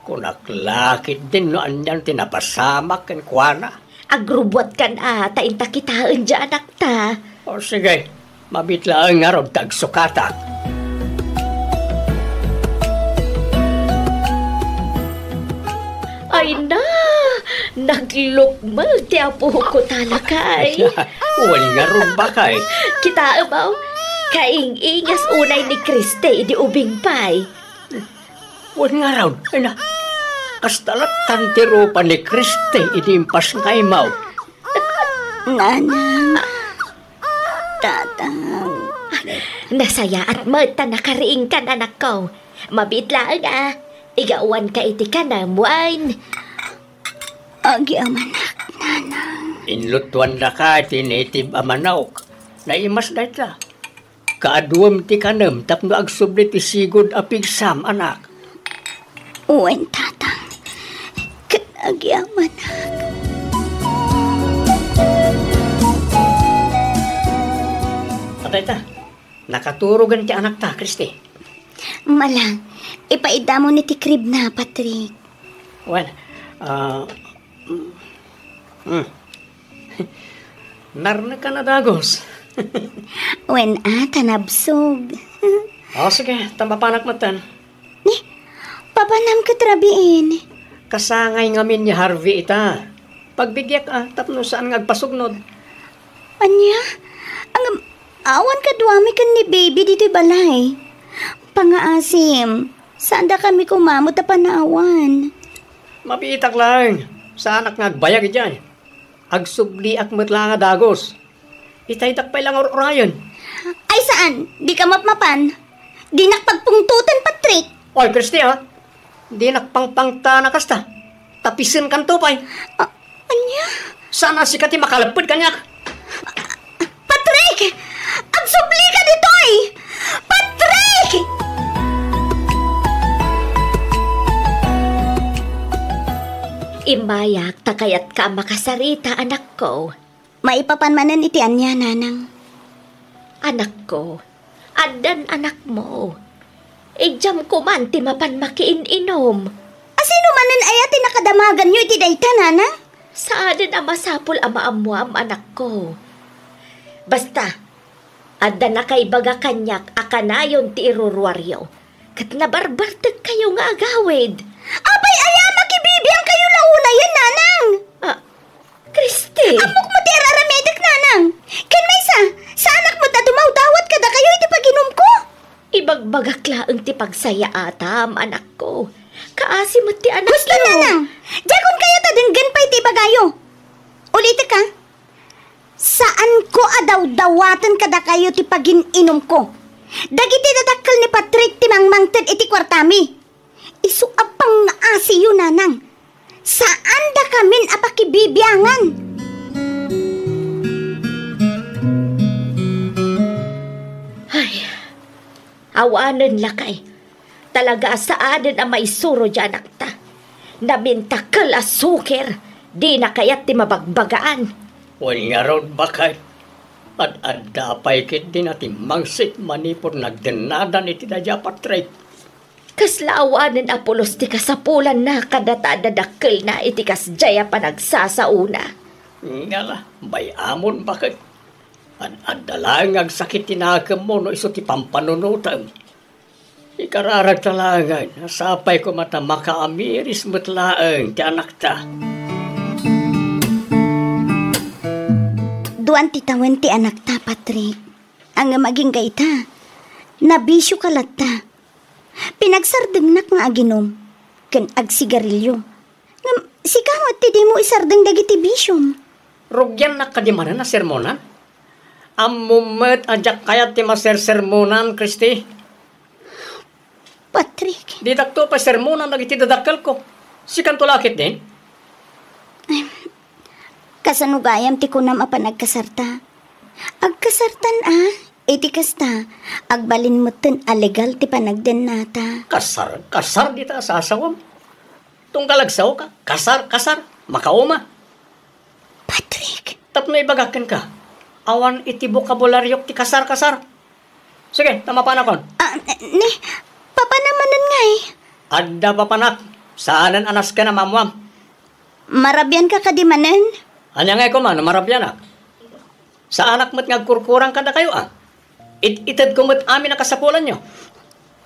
Kunak la ketdin no anian ti napasamak kenkuana. Agrubbuatkan a, ta inta kitaen diay anakta. O, sige, mabiit laeng ngarud ta agsukatak. Ay na, naglukmeg ti apok, lakay. Wen ngarud, baket. Kitaem, a, kaing-ingas unay ni Kriste idi ubing pay. Wen ngarud, ay na, kasta lattan ti rupa ni Kriste idi impas nga imaw. Nanang, Tatang. Nasayaat met ta nakariingkan, anakko. Mabiit laeng a, igawanka iti kanem wen. Agyamanak, Nanang. Inlutuandaka iti native a manok. Naimas dayta. Kaaduem ti kanem tapno agsubli ti sigud a pigsam, anak. Wen, Tatang. Ket agyamanak. Atay ta, nakaturogen ti anakta, Kristi. Malang, ipaidamon iti kribna, Patrick. Wen, ah, mm, mm. Narnekkan a dagus. Wen a, ta nabsog. O, sige, ta mapanak metten. Ni, papanam ket rabiin. Kasangay ngamin ni Harvey ita. Pagbigiak a, tapno saan nga agpasugnod. Ania? Ngem, awan kaduami ken ni Baby ditoy balay. Pangaasim, saan dakami koma met a panawan. Mabiitak laeng. Saanak nga agbayag idiay. Agsubliak met la nga dagus. Itaydak pay la nga ur-urayen. Ay saan, dika mapmapan. Dinak pagpungtoten, Patrick. Oy, Kristi, a. Dinak pangpangtan a kasta. Tapisenkanto pay. A, ania? Saan a sika ti makalepped kaniak? Patrick! Agsublika ditoy! Patrick! Immayak ta kayatka a makasarita, anakko. Maipapan manen iti ania, Nanang? Anakko, addan anakmo. Idiam koman ti mapan makiin-inum. A, sino manen aya ti nakadamaganyo iti dayta, Nanang? Saanen a masapul a maammuam, anakko. Basta, adda nakaibaga kaniak a kanayon ti iruruaryo. Ket nabarbartekkayo nga agawid. Apay aya, makibibiangkayo la unayen, Nanang? Ah, Kristi! Ammok met ti ar-aramidek, Nanang. Ken maysa, saanak met a dumawdawat kadakayo iti paginumko. Ibagbagak laeng ti pagsayaatam, anakko. Kaasi met ti anakyo. Husto, Nanang. Diakon kayat a denggen pay ti ibagayo. Ulitek, a. Saanko a dawdawaten kadakayo ti pagin-inumko. Dagiti ni Patrick ti mangmangted iti kuartami. Isu a pangngaasiyo, nanang. Saandakamin a pakibibiangan. Ay, awanen lakay. Talaga a saanen a maisuro ti anakta. Namintakel a suker, dina kayat ti mabagbagaan. Wen ngarud, baket. Ad-adda pay ketdi natimmangsit manipud nagdennadan iti daydiay a Patrick. Kasla awanen a pulos ti kasapulanna kadata a dadakkelna iti kasdiay a panagsasaona. Ngala, bay-amon, baket. Ad-adda laeng nga agsakit ti nakemmo no isu ti pampanunotem. Ikararagta laengen, sapay koma ta makaamiris met laeng ti anakta. Duan ti tawen ti anakta, Patrick. Ngem agingga ita, nabisio ka latta. Pinagsardengnak nga aginum ken agsigarilio. Ngem sika met ti dimo isardeng dagiti bisiom. Rugiannak kadi manen a sermonan? Ammom met a diak kayat ti masersermonan, Christy. Patrick. Ditakto pay sermonan dagiti dadakkelko. Sikanto la ketdin? Kasano gayam ti kunam a panagkasarta? Agkasartan a, iti kasta, agbalin metten a legal ti panagdennata. Kasar, kasar dita a sasawam. Tunggal agsaoka, kasar, kasar, makauma. Patrick! Tapno ibagak kenka, awan iti bokabularyo ti kasar-kasar. Sige, ta mapanakon. Ah, ni, papana manen ngay? Adda papanak, saanen a nasken a maammoam. Marabian ka kadi manen? Ania ngay koma no marabianak? Saanak met nga agkurkurang kadakayo, a? It-itedko met amin a kasapulanyo.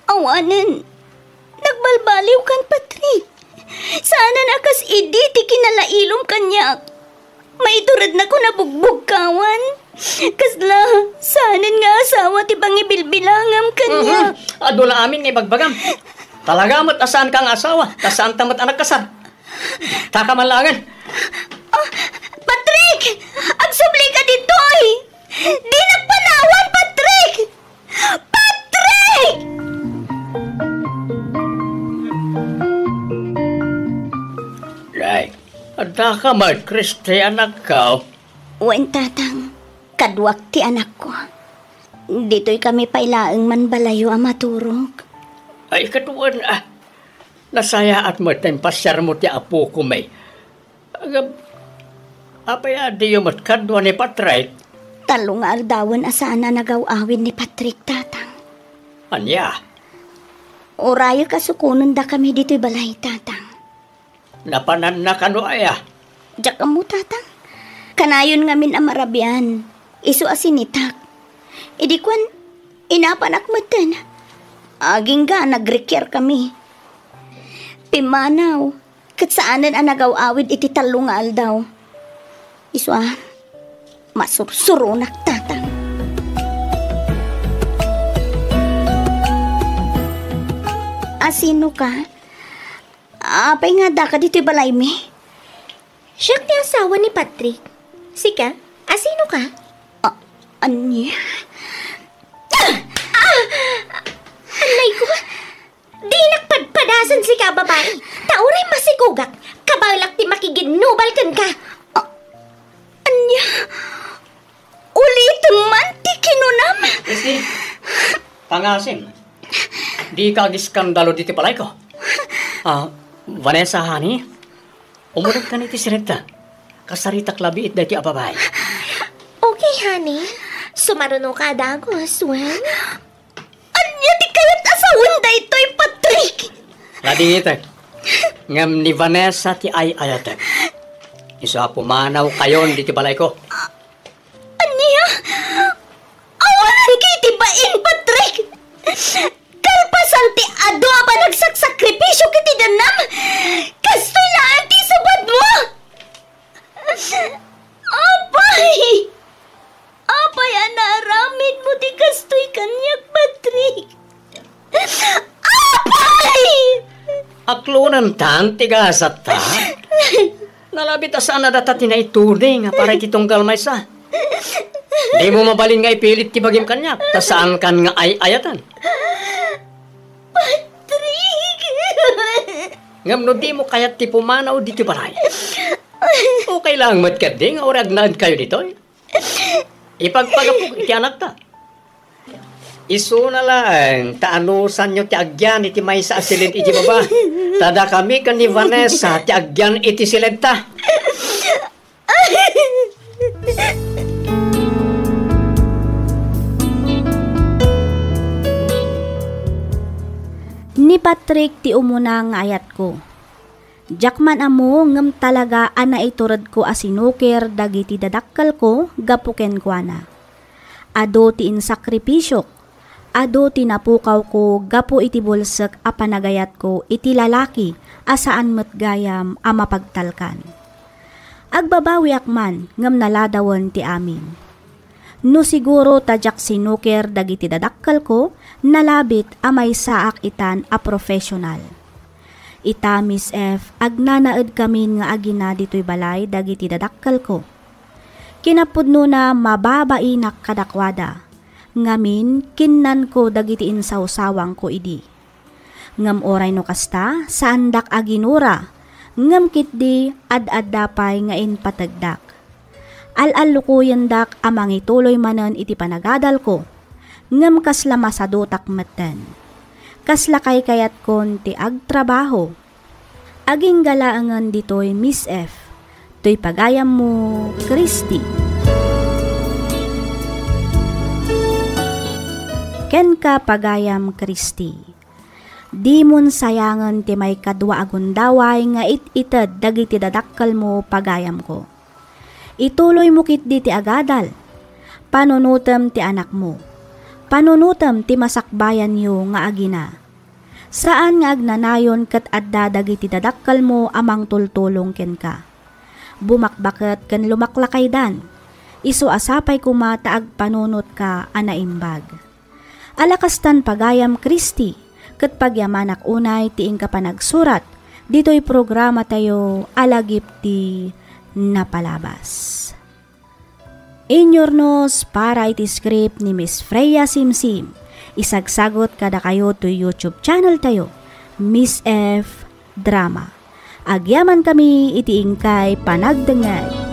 Awanen, nagbalbaliwkan, Patrick. Saanen a kas idi ti kinalailom kaniak. Maiturednakon a bugbugkawan. Kasla, saanen nga asawa ti pangibilbilangam kaniak. Mhm. Aduna amin nga ibagbagam. Talaga met a saanka nga asawa, ta saanta met a nagkasar. Taka man laengen. Ah, Patrick! Agsubli ka ditoy! Dinak panawan, Patrick! Patrick! Nay, adda ka met, Christy, anakko? Wen, Tatang, kaduak ti anakko. Ditoy kami pay laeng man balayo a maturog. Ay, ket wen, ah, nasayaat met ti impasiarmo ti apoko, may. Agab-, apay a diyo met kadua ni Patrick? Tallo nga aldawen a saan a nagaw-awid ni Patrick, Tatang. Ania? Urayek a sukonendakami ditoy balay, Tatang. Napananna kano aya? Diak ammo, Tatang. Kanayon ngamin a marabian. Isu a sinitak. Idi kuan, inapanak metten. Agingga, nagrikiar kami. Pimmanaw, ket saanen a nagaw-awid iti tallo nga aldaw. Isu a, masursuronak, Tatang. Asino ka? Apay nga addaka ditoy balaymi? Siak ti asawa ni Patrick. Sika, asino ka? A-, ania? Ah! Anay ko! Dinak padpadasen sika a babai. Ta uray masikogak, kabaelak ti makiginnubal kenka. A-, ania? Ulitem man ti kinunam. Christy, pangasim. Dika agiskandalo diti balayko. Ah, Vanessa, honey, umulogkan iti siribta. Kasaritak labiit daytoy a babai. Okay, honey. Sumarunoka a dagus, wen? Ania ti kayat a sawen daytoy, Patrick? Ladingitek. Ngem ni Vanessa ti ay-ayatek. Isu a pumanawkayon ditoy balayko. Ania? Awanan kay ti bain, Patrick? Kalpasan ti adu a panagsaksakripisio ket ti dannam, kastoy laeng ti isubadmo? Apay! Apay a naaramidmo ti kastoy kaniak, Patrick? Apay! Aklonentan ti gasatta. Nalabit a saan a data ti naituding para iti tunggal maysa. Dimo mabalin nga ipilit ti bagim kaniak, ta saankan nga ay-ayatan. Ngem no dimo kayat ti pumanaw ditoy balay, okay lang met ketdi nga uray agnaedkayo ditoy. Ipagpagapok iti anakta. Isuna laeng ta anusanyo ti agyan iti maysa a siled iti baba. Ta dakami ken ni Vanessa ti agyan iti siledta. Ni Patrick ti umuna nga ayatko. Diak man ammo ngem talaga a naituredko a sinukir dagiti dadakkelko gapu kenkuana. Adu ti insakripisiok, adu ti napukawko gapu iti bulsek a panagayatko iti lalaki a saan met gayam a mapagtalkan. Agbabawiak man ngem naladawen ti amin. No siguro ta diak sinukir dagiti dadakkelko, nalabit a maysaak itan a professional. Ita, Miss F, agnanaedkamin nga agina ditoy balay dagiti dadakkelko. Kinapudnona, mababainak kadakuada. Ngamin, kinnanko dagiti insawsawangko idi. Ngem uray no kasta, saandak a ginura, ngem ketdi ad-adda pay nga impategdak. Al-allukoyendak a mangituloy manen iti panagadalko, ngem kasla masadutak metten. Kasla kaykayatkon ti agtrabaho. Agingga laengen ditoy, Miss F. Toy pagayammo, Christy. Kenka, pagayam Christy. Dimon sayangen ti maikadua a gundaway nga it-ited dagiti dadakkelmo, pagayamko. Ituloymo ketdi ti agadal. Panunotem ti anakmo. Panunotem ti masakbayanyo nga agina. Saan nga agnanayon ket adda dagiti dadakkelmo a mangtultulong kenka. Bumakbaket ken lumaklakaydan. Isu a sapay koma ta agpanunotka a naimbag. Ala kastan, pagayam Christy, ket pagyamanak unay ti inka panagsurat ditoy programatayo a Lagip ti Napalabas. Inyurnos para iti script ni Miss Freya Simsim. Isagsagot kadakayo toy YouTube channel tayo, Miss F Drama. Agyaman kami iti inkay panagdengngeg.